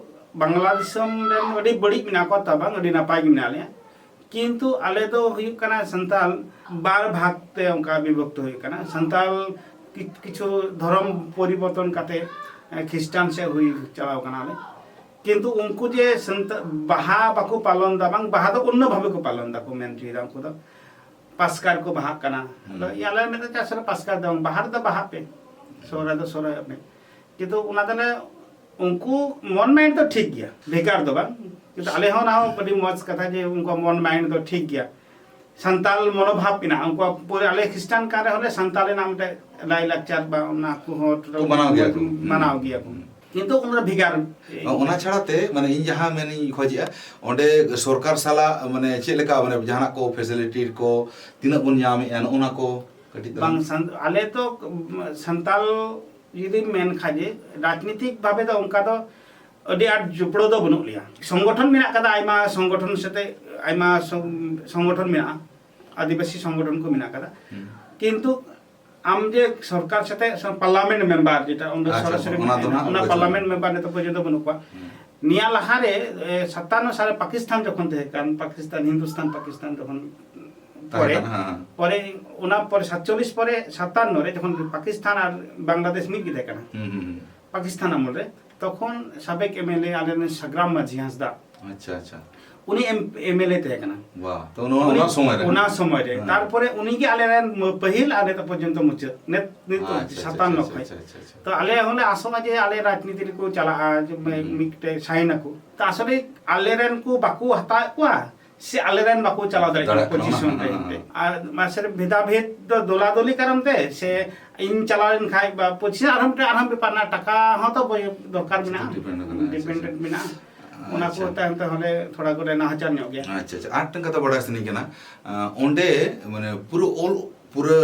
ᱵᱟᱝᱞᱟ ᱫᱤᱥᱚᱢ ᱨᱮᱱ ᱟᱹᱰᱤ ᱵᱟᱹᱲᱤᱡ ᱢᱮᱱᱟᱜ ᱠᱚᱣᱟ, ᱛᱟ ᱵᱟᱝ ᱟᱹᱰᱤ ᱱᱟᱯᱟᱭ ᱜᱮ ᱢᱮᱱᱟᱜ ᱞᱮᱭᱟ᱾ ᱠᱤᱱᱛᱩ ᱟᱞᱮ ᱫᱚ ᱦᱩᱭᱩᱜ ᱠᱟᱱᱟ ᱥᱟᱱᱛᱟᱲ ᱵᱟᱨ ᱵᱷᱟᱜᱽ ᱛᱮ ᱚᱱᱠᱟ ᱵᱤᱵᱷᱚᱠᱛᱚ ᱦᱩᱭᱩᱜ ᱠᱟᱱᱟ᱾ ᱥᱟᱱᱛᱟᱲ ᱠᱤ-, ᱠᱤᱪᱷᱩ ᱫᱷᱚᱨᱚᱢ ᱯᱚᱨᱤᱵᱚᱨᱛᱚᱱ ᱠᱟᱛᱮ, ᱮ, ᱠᱷᱨᱤᱥᱴᱟᱱ ᱥᱮᱫ ᱦᱩᱭ ᱪᱟᱞᱟᱣ ᱠᱟᱱᱟᱞᱮ᱾ ᱠᱤᱱᱛᱩ ᱩᱱᱠᱩ ᱡᱮ ᱥᱟᱱᱛᱟ-, ᱵᱟᱦᱟ ᱵᱟᱠᱚ ᱯᱟᱞᱚᱱ ᱫᱟ, ᱵᱟᱝ, ᱵᱟᱦᱟ ᱫᱚ ᱚᱱᱱᱚ ᱵᱷᱟᱵᱮ ᱠᱚ ᱯᱟᱞᱚᱱ ᱫᱟ ᱠᱚ ᱢᱮᱱ ᱦᱚᱪᱚᱭᱮᱫᱟ ᱩᱱᱠᱩ ᱫᱚ᱾ ᱯᱟᱥᱠᱟ ᱨᱮᱠᱚ ᱵᱟᱦᱟᱜ ᱠᱟᱱᱟ᱾ ᱦᱩᱸ᱾ ᱟᱫᱚ ᱟᱞᱮ ᱢᱮᱱᱫᱟ, "ᱪᱮᱫᱟᱜ ᱥᱚᱨᱦᱟᱭ ᱯᱟᱥᱠᱟ ᱨᱮᱫᱚ ᱵᱟᱝ? ᱵᱟᱦᱟ ᱨᱮᱫᱚ ᱵᱟᱦᱟᱜ ᱯᱮ, ᱥᱚᱨᱦᱟᱭ ᱫᱚ ᱥᱚᱨᱦᱟᱭᱚᱜ ᱯᱮ᱾" ᱠᱤᱱᱛᱩ ᱚᱱᱟ ᱫᱚᱞᱮ, ᱩᱱᱠᱩ ᱢᱚᱱ mind ᱫᱚ ᱴᱷᱤᱠ ᱜᱮᱭᱟ, ᱵᱷᱮᱜᱟᱨ ᱫᱚ ᱵᱟᱝ᱾ ᱠᱤᱱᱛᱩ ᱟᱞᱮ ᱦᱚᱸ ᱚᱱᱟ ᱦᱚᱸ ᱟᱹᱰᱤ ᱢᱚᱡᱽ ᱠᱟᱛᱷᱟ ᱡᱮ ᱩᱱᱠᱩᱣᱟᱜ ᱢᱚᱱ mind ᱫᱚ ᱴᱷᱤᱠ ᱜᱮᱭᱟ᱾ ᱥᱟᱱᱛᱟᱞ ᱢᱚᱱᱳᱵᱷᱟᱵ ᱢᱮᱱᱟᱜᱼᱟ᱾ ᱩᱱᱠᱩᱣᱟᱜ ᱯᱩᱨᱟᱹ ᱟᱞᱮ ᱠᱷᱨᱤᱥᱴᱟᱱ ᱠᱟᱱ ᱨᱮᱦᱚᱸ ᱞᱮ ᱥᱟᱱᱛᱟᱞ ᱨᱮᱱᱟᱜ ᱢᱤᱫᱴᱮᱡ ᱞᱟᱭᱼᱞᱟᱠᱪᱟᱨ ᱵᱟ ᱚᱱᱟ ᱠᱚᱦᱚᱸ ᱠᱚ ᱢᱟᱱᱟᱣ ᱜᱮᱭᱟ ᱠᱚ᱾ ᱢᱟᱱᱟᱣ ᱜᱮᱭᱟ ᱠᱚ᱾ ᱠᱤᱱᱛᱩ ᱚᱱᱟ ᱵᱷᱮᱜᱟᱨ᱾ ᱚᱱᱟ ᱪᱷᱟᱲᱟ ᱛᱮ, ᱢᱟᱱᱮ, ᱤᱧ ᱡᱟᱦᱟᱸ ᱢᱮᱱᱤᱧ ᱠᱷᱚᱡᱮᱜᱼᱟ, ᱚᱸᱰᱮ ᱥᱚᱨᱠᱟᱨ ᱥᱟᱞᱟᱜ, ᱢᱟᱱᱮ, ᱪᱮᱫ ᱞᱮᱠᱟ, ᱢᱟᱱᱮ, ᱡᱟᱦᱟᱸᱱᱟᱜ ᱠᱚ facility ᱠᱚ ᱛᱤᱱᱟᱹᱜ ᱵᱚᱱ ᱧᱟᱢᱮᱜᱼᱟ, ᱱᱚᱜᱼᱚ ᱱᱟ ᱠᱚ ᱠᱟᱹᱴᱤᱡ ᱛᱟᱞᱟᱝ᱾ ᱵᱟᱝ, ᱥᱟᱱ-, ᱟᱞᱮ ᱛᱚ, ᱥᱟᱱᱛᱟᱞ ᱡᱩᱫᱤᱢ ᱢᱮᱱ ᱠᱷᱟᱡ ᱡᱮ ᱨᱟᱡᱽᱱᱤᱛᱤᱠ ᱵᱷᱟᱵᱮ ᱫᱚ ᱚᱱᱠᱟ ᱫᱚ ᱟᱹᱰᱤ ᱟᱸᱴ ᱡᱚᱯᱲᱟᱣ ᱫᱚ ᱵᱟᱹᱱᱩᱜ ᱞᱮᱭᱟ᱾ ᱥᱚᱝᱜᱚᱴᱷᱚᱱ ᱢᱮᱱᱟᱜ ᱠᱟᱫᱟ, ᱟᱭᱢᱟ ᱥᱚᱝᱜᱚᱴᱷᱚᱱ ᱥᱟᱛᱮ, ᱟᱭᱢᱟ ᱥᱚᱝ-, ᱥᱚᱝᱜᱚᱴᱷᱚᱱ ᱢᱮᱱᱟᱜᱼᱟ, ᱟᱹᱫᱤᱵᱟᱹᱥᱤ ᱥᱚᱝᱜᱚᱴᱷᱚᱱ ᱠᱚ ᱢᱮᱱᱟᱜ ᱠᱟᱫᱟ᱾ ᱦᱩᱸ᱾ ᱠᱤᱱᱛᱩ ᱟᱢ ᱡᱮ ᱥᱚᱨᱠᱟᱨ ᱥᱟᱛᱮ ᱥᱚ-, ᱯᱟᱨᱞᱟᱢᱮᱱᱴ ᱢᱮᱢᱵᱟᱨ ᱡᱮᱴᱟ ᱚᱸᱰᱮ ᱟᱪᱪᱷᱟ, ᱥᱚᱨᱟᱥᱚᱨᱤ ᱚᱱᱟ ᱫᱚ ᱢᱮᱱᱟᱜᱼᱟ, ᱱᱟᱜ ᱚᱱᱟ ᱵᱟᱹᱪᱩᱜᱼᱟ᱾ ᱯᱟᱨᱞᱟᱢᱮᱱᱴ ᱢᱮᱢᱵᱟᱨ ᱱᱤᱛᱚᱜ ᱯᱚᱨᱡᱚᱱᱛᱚ ᱵᱟᱹᱱᱩᱜ ᱠᱚᱣᱟ᱾ ᱦᱩᱸ᱾ ᱱᱤᱭᱟᱹ ᱞᱟᱦᱟᱨᱮ, ᱮ, ᱥᱟᱛᱟᱱᱱᱚ ᱥᱟᱞᱮ ᱯᱟᱠᱤᱥᱛᱟᱱ ᱡᱚᱠᱷᱚᱱ ᱛᱟᱦᱮᱸ ᱠᱟᱱ, ᱯᱟᱠᱤᱥᱛᱟᱱ, ᱦᱤᱱᱫᱩᱥᱛᱟᱱ ᱯᱟᱠᱤᱥᱛᱟᱱ ᱡᱚᱠᱷᱚᱱ ᱛᱟᱦᱮᱸ ᱯᱚᱨᱮ, ᱠᱟᱱᱟ, ᱦᱮᱸ, ᱦᱮᱸ᱾ ᱯᱚᱨᱮ ᱚᱱᱟ ᱯᱚᱨᱮ ᱥᱟᱛᱪᱚᱞᱞᱤᱥ ᱯᱚᱨᱮ ᱥᱟᱛᱟᱱᱱᱚ ᱨᱮ ᱡᱚᱠᱷᱚᱱ ᱯᱟᱠᱤᱥᱛᱟᱱ ᱟᱨ ᱵᱟᱝᱞᱟᱫᱮᱥ ᱢᱤᱫ ᱜᱮ ᱛᱟᱦᱮᱸ ᱠᱟᱱᱟ, ᱦᱩᱸ, ᱦᱩᱸ, ᱦᱩᱸ᱾ ᱯᱟᱠᱤᱥᱛᱟᱱ ᱟᱢᱚᱞ ᱨᱮ, ᱛᱚᱠᱷᱚᱱ ᱥᱟᱵᱮᱠ ᱮᱢ ᱮᱞ ᱮ ᱟᱞᱮ ᱨᱮᱱ ᱥᱟᱜᱽᱨᱟᱢ ᱢᱟᱹᱡᱷᱤ ᱦᱟᱸᱥᱫᱟ, ᱟᱪᱪᱷᱟ, ᱟᱪᱪᱷᱟ᱾ ᱩᱱᱤ ᱮᱢ-, ᱮᱢ ᱮᱞ ᱮ ᱛᱟᱦᱮᱸ ᱠᱟᱱᱟ᱾ ᱵᱟᱦ, ᱛᱚ ᱱᱚᱣᱟ, ᱩᱱᱤ, ᱚᱱᱟ ᱥᱚᱢᱚᱭ ᱨᱮ? ᱚᱱᱟ ᱥᱚᱢᱚᱭ ᱨᱮ᱾ ᱦᱮᱸ᱾ ᱛᱟᱨᱯᱚᱨᱮ ᱩᱱᱤ ᱜᱮ ᱟᱞᱮ ᱨᱮᱱ ᱢ-, ᱯᱟᱹᱦᱤᱞ ᱟᱨ ᱱᱤᱛᱚᱜ ᱯᱚᱨᱡᱚᱱᱛᱚ ᱢᱩᱪᱟᱹᱫ᱾ ᱱᱤᱛ, ᱱᱤᱛᱚᱜ ᱟᱪᱪᱷᱟ, ᱟᱪᱪᱷᱟ, ᱥᱟᱛᱟᱱᱱᱚ ᱟᱪᱪᱷᱟ, ᱠᱷᱚᱱ᱾ ᱟᱪᱪᱷᱟ, ᱟᱪᱪᱷᱟ, ᱟᱪᱪᱷᱟ᱾ ᱛᱚ ᱟᱞᱮ ᱦᱚᱸᱞᱮ ᱟᱥᱚᱜᱼᱟ ᱡᱮ ᱟᱞᱮ ᱨᱟᱡᱽᱱᱤᱛᱤ ᱨᱮᱠᱚ ᱪᱟᱞᱟᱜᱼᱟ, ᱡᱮ ᱢᱤ-, ᱦᱩᱸ᱾ ᱢᱤᱫᱴᱮᱡ ᱥᱟᱭᱤᱱ ᱟᱠᱚ᱾ ᱛᱚ ᱟᱥᱚᱞᱮ ᱟᱞᱮ ᱨᱮᱱ ᱠᱚ ᱵᱟᱠᱚ ᱦᱟᱛᱟᱣᱮᱫ ᱠᱚᱣᱟ, ᱥᱮ ᱟᱞᱮ ᱨᱮᱱ ᱵᱟᱠᱚ ᱪᱟᱞᱟᱣ ᱫᱟᱲᱮᱭᱟᱜ ᱠᱟᱱᱟ ᱫᱟᱲᱮᱭᱟᱜ ᱠᱟᱱᱟ, ᱯᱚᱡᱤᱥᱚᱱ ᱚᱱᱟ, ᱨᱮ ᱦᱮᱸ, ᱮᱱᱛᱮ᱾ ᱦᱮᱸ᱾ ᱟᱨ ᱢᱟᱥᱮ ᱵᱷᱮᱫᱟ ᱵᱷᱮᱫ ᱫᱚ ᱫᱚᱞᱟ ᱫᱚᱞᱤ ᱠᱟᱨᱚᱱ ᱛᱮ, ᱥᱮ ᱤᱧ ᱪᱟᱞᱟᱣ ᱞᱮᱱ ᱠᱷᱟᱡ ᱵᱟ ᱯᱚᱡᱤᱥᱚᱱ ᱟᱨᱦᱚᱸ ᱢᱤᱫᱴᱮᱱ, ᱟᱨᱦᱚᱸ ᱵᱮᱯᱟᱨ ᱢᱮᱱᱟᱜᱼᱟ, ᱴᱟᱠᱟ ᱦᱚᱸ ᱛᱚ ᱵᱚᱭ-, ᱫᱚᱨᱠᱟᱨ ᱢᱮᱱᱟᱜᱼᱟ, ᱰᱤᱯᱮᱱᱰ ᱠᱟᱱᱟ, ᱟᱪᱪᱷᱟ, ᱰᱤᱯᱮᱱᱰᱮᱱᱴ ᱟᱪᱪᱷᱟ᱾ ᱢᱮᱱᱟᱜᱼᱟ᱾ ᱚᱱᱟ ᱠᱚ ᱟᱪᱪᱷᱟ᱾ ᱛᱟᱭᱚᱢ ᱛᱮ ᱦᱚᱸᱞᱮ ᱛᱷᱚᱲᱟ ᱠᱚᱞᱮ ᱱᱟᱦᱟᱪᱟᱨ ᱧᱚᱜ ᱜᱮᱭᱟ᱾ ᱟᱪᱪᱷᱟ, ᱟᱪᱪᱷᱟ᱾ ᱟᱨ ᱢᱤᱫᱴᱟᱝ ᱠᱟᱛᱷᱟ ᱵᱟᱲᱟᱭ ᱥᱟᱱᱟᱧ ᱠᱟᱱᱟ, ᱟᱸ, ᱚᱸᱰᱮ ᱢᱟᱱᱮ ᱯᱩᱨᱟᱹ ᱚᱞ, ᱯᱩᱨᱟᱹ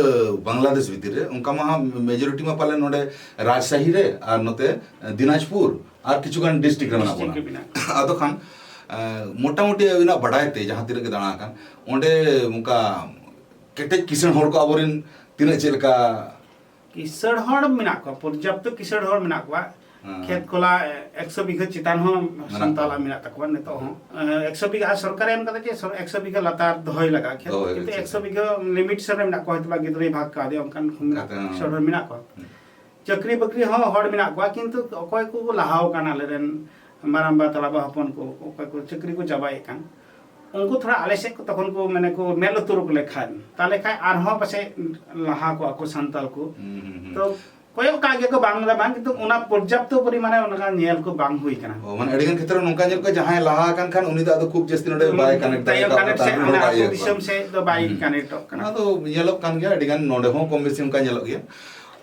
ᱵᱟᱝᱞᱟᱫᱮᱥ ᱵᱷᱤᱛᱤᱨ ᱨᱮ ᱚᱱᱠᱟ ᱢᱟ ᱦᱟᱸᱜ majority ᱢᱟ ᱯᱟᱞᱮ ᱱᱚᱰᱮ ᱨᱟᱡᱽᱥᱟᱦᱤ ᱨᱮ ᱟᱨ ᱱᱚᱛᱮ ᱫᱤᱱᱟᱡᱽᱯᱩᱨ ᱟᱨ ᱠᱤᱪᱷᱩ ᱜᱟᱱ district ᱨᱮ ᱢᱮᱱᱟᱜ ᱰᱤᱥᱴᱨᱤᱠᱴ ᱵᱚᱱᱟ᱾ ᱨᱮ ᱢᱮᱱᱟᱜ᱾ ᱟᱫᱚ ᱠᱷᱟᱱ, ᱟᱸ, ᱢᱚᱴᱟᱢᱩᱴᱤ ᱟᱹᱵᱤᱱᱟᱜ ᱵᱟᱰᱟᱭ ᱛᱮ ᱡᱟᱦᱟᱸ ᱛᱤᱱᱟᱹᱜ ᱜᱮ ᱫᱟᱬᱟ ᱟᱠᱟᱱ, ᱚᱸᱰᱮ ᱚᱱᱠᱟ ᱠᱮᱴᱮᱡ ᱠᱤᱥᱟᱹᱬ ᱦᱚᱲ ᱠᱚ ᱟᱵᱚᱨᱮᱱ ᱛᱤᱱᱟᱹᱜ ᱪᱮᱫ ᱞᱮᱠᱟ? ᱠᱤᱥᱟᱹᱬ ᱦᱚᱲ ᱢᱮᱱᱟᱜ ᱠᱚᱣᱟ, ᱯᱚᱨᱡᱟᱯᱛᱚ ᱠᱤᱥᱟᱹᱬ ᱦᱚᱲ ᱢᱮᱱᱟᱜ ᱠᱚᱣᱟ᱾ ᱦᱮᱸ᱾ ᱠᱷᱮᱛ ᱠᱚᱞᱟ ᱮᱠᱥᱚ ᱵᱤᱜᱷᱟᱹ ᱪᱮᱛᱟᱱ ᱦᱚᱸ ᱢᱮᱱᱟᱜ ᱥᱟᱱᱛᱟᱞᱟᱜ ᱠᱚᱣᱟ᱾ ᱢᱮᱱᱟᱜ ᱛᱟᱠᱚᱣᱟ ᱱᱤᱛᱚᱜ ᱦᱚᱸ᱾ ᱮ, ᱮᱠᱥᱚ ᱵᱤᱜᱷᱟᱹ, ᱟᱨ ᱥᱚᱨᱠᱟᱨᱮ ᱮᱢ ᱠᱟᱫᱟ ᱡᱮ ᱥᱚᱨ-, ᱮᱠᱥᱚ ᱵᱤᱜᱷᱟᱹ ᱞᱟᱛᱟᱨ ᱫᱚᱦᱚᱭ ᱞᱟᱜᱟᱜ ᱠᱷᱮᱛ, ᱫᱚᱦᱚᱭ ᱠᱤᱱᱛᱩ ᱩᱪᱤᱛ᱾ ᱮᱠᱥᱚ ᱵᱤᱜᱷᱟᱹ ᱞᱤᱢᱤᱴ ᱥᱮᱫ ᱨᱮ ᱢᱮᱱᱟᱜ ᱠᱚᱣᱟ, ᱦᱚᱭᱛᱳ ᱵᱟ ᱜᱤᱫᱽᱨᱟᱹᱭ ᱵᱷᱟᱜᱽ ᱠᱟᱣᱫᱮᱭᱟ, ᱚᱱᱠᱟᱱ ᱠᱚ ᱢᱮᱱᱟᱜ ᱠᱟᱛᱮ, ᱦᱮᱸ᱾ ᱠᱤᱥᱟᱹᱬ ᱦᱚᱲ ᱢᱮᱱᱟᱜ ᱠᱚᱣᱟ᱾ ᱦᱩᱸ᱾ ᱪᱟᱹᱠᱨᱤ ᱵᱟᱹᱠᱨᱤ ᱦᱚᱸ ᱦᱚᱲ ᱢᱮᱱᱟᱜ ᱠᱚᱣᱟ, ᱠᱤᱱᱛᱩ ᱚᱠᱚᱭ ᱠᱚ ᱞᱟᱦᱟᱣ ᱠᱟᱱᱟ ᱟᱞᱮᱨᱮᱱ ᱢᱟᱨᱟᱝᱵᱟ ᱛᱟᱞᱟᱵᱟ ᱦᱚᱯᱚᱱ ᱠᱚ, ᱚᱠᱚᱭ ᱠᱚ ᱪᱟᱹᱠᱨᱤ ᱠᱚ ᱪᱟᱵᱟᱭᱮᱫ ᱠᱟᱱ, ᱩᱱᱠᱩ ᱛᱷᱚᱲᱟ ᱟᱞᱮ ᱥᱮᱫ ᱠᱚ ᱛᱚᱠᱷᱚᱱ ᱠᱚ ᱢᱟᱱᱮ ᱠᱚ ᱢᱮᱫ ᱞᱩᱛᱩᱨ ᱠᱚ ᱞᱮᱠᱷᱟᱱ, ᱛᱟᱦᱞᱮ ᱠᱷᱟᱡ ᱟᱨᱦᱚᱸ ᱯᱟᱥᱮᱡ ᱞᱟᱦᱟ ᱠᱚᱜᱼᱟ ᱠᱚ ᱥᱟᱱᱛᱟᱞ ᱠᱚ᱾ ᱦᱩᱸ, ᱦᱩᱸ, ᱦᱩᱸ᱾ ᱛᱚ ᱠᱚᱭᱚᱜ ᱠᱟᱜ ᱜᱮᱭᱟ ᱠᱚ, ᱵᱟᱝ ᱫᱚ ᱵᱟᱝ, ᱠᱤᱱᱛᱩ ᱚᱱᱟ ᱯᱚᱨᱡᱟᱯᱛᱚ ᱯᱚᱨᱤᱢᱟᱱᱮ ᱚᱱᱠᱟ ᱧᱮᱞ ᱠᱚ ᱵᱟᱝ ᱦᱩᱭ ᱠᱟᱱᱟ᱾ ᱚ, ᱢᱟᱱᱮ ᱟᱹᱰᱤ ᱜᱟᱱ ᱠᱷᱮᱛᱨᱮ ᱱᱚᱝᱠᱟ ᱧᱮᱞ ᱠᱚ, ᱡᱟᱦᱟᱸᱭ ᱞᱟᱦᱟ ᱟᱠᱟᱱ ᱠᱷᱟᱱ ᱩᱱᱤ ᱫᱚ ᱟᱫᱚ ᱠᱷᱩᱵ ᱡᱟᱹᱥᱛᱤ ᱱᱚᱰᱮ ᱵᱟᱭ ᱠᱟᱱᱮᱠᱴ ᱛᱟᱭᱚᱢ ᱫᱟᱲᱮ ᱠᱟᱱᱮᱠᱴ ᱥᱮ ᱠᱟᱣᱫᱟ, ᱟᱹᱛᱩ ᱨᱚᱲ ᱵᱟᱭ ᱤᱭᱟᱹ ᱫᱤᱥᱚᱢ ᱥᱮᱫ ᱫᱚ ᱵᱟᱭ ᱠᱟᱱᱮᱠᱴᱚᱜ ᱠᱟᱱᱟ᱾ ᱚᱱᱟ ᱫᱚ ᱧᱮᱞᱚᱜ ᱠᱟᱱ ᱜᱮᱭᱟ, ᱟᱹᱰᱤ ᱜᱟᱱ ᱱᱚᱰᱮ ᱦᱚᱸ ᱠᱚᱢ ᱵᱮᱥᱤ ᱚᱱᱠᱟ ᱧᱮᱞᱚᱜ ᱜᱮᱭᱟ᱾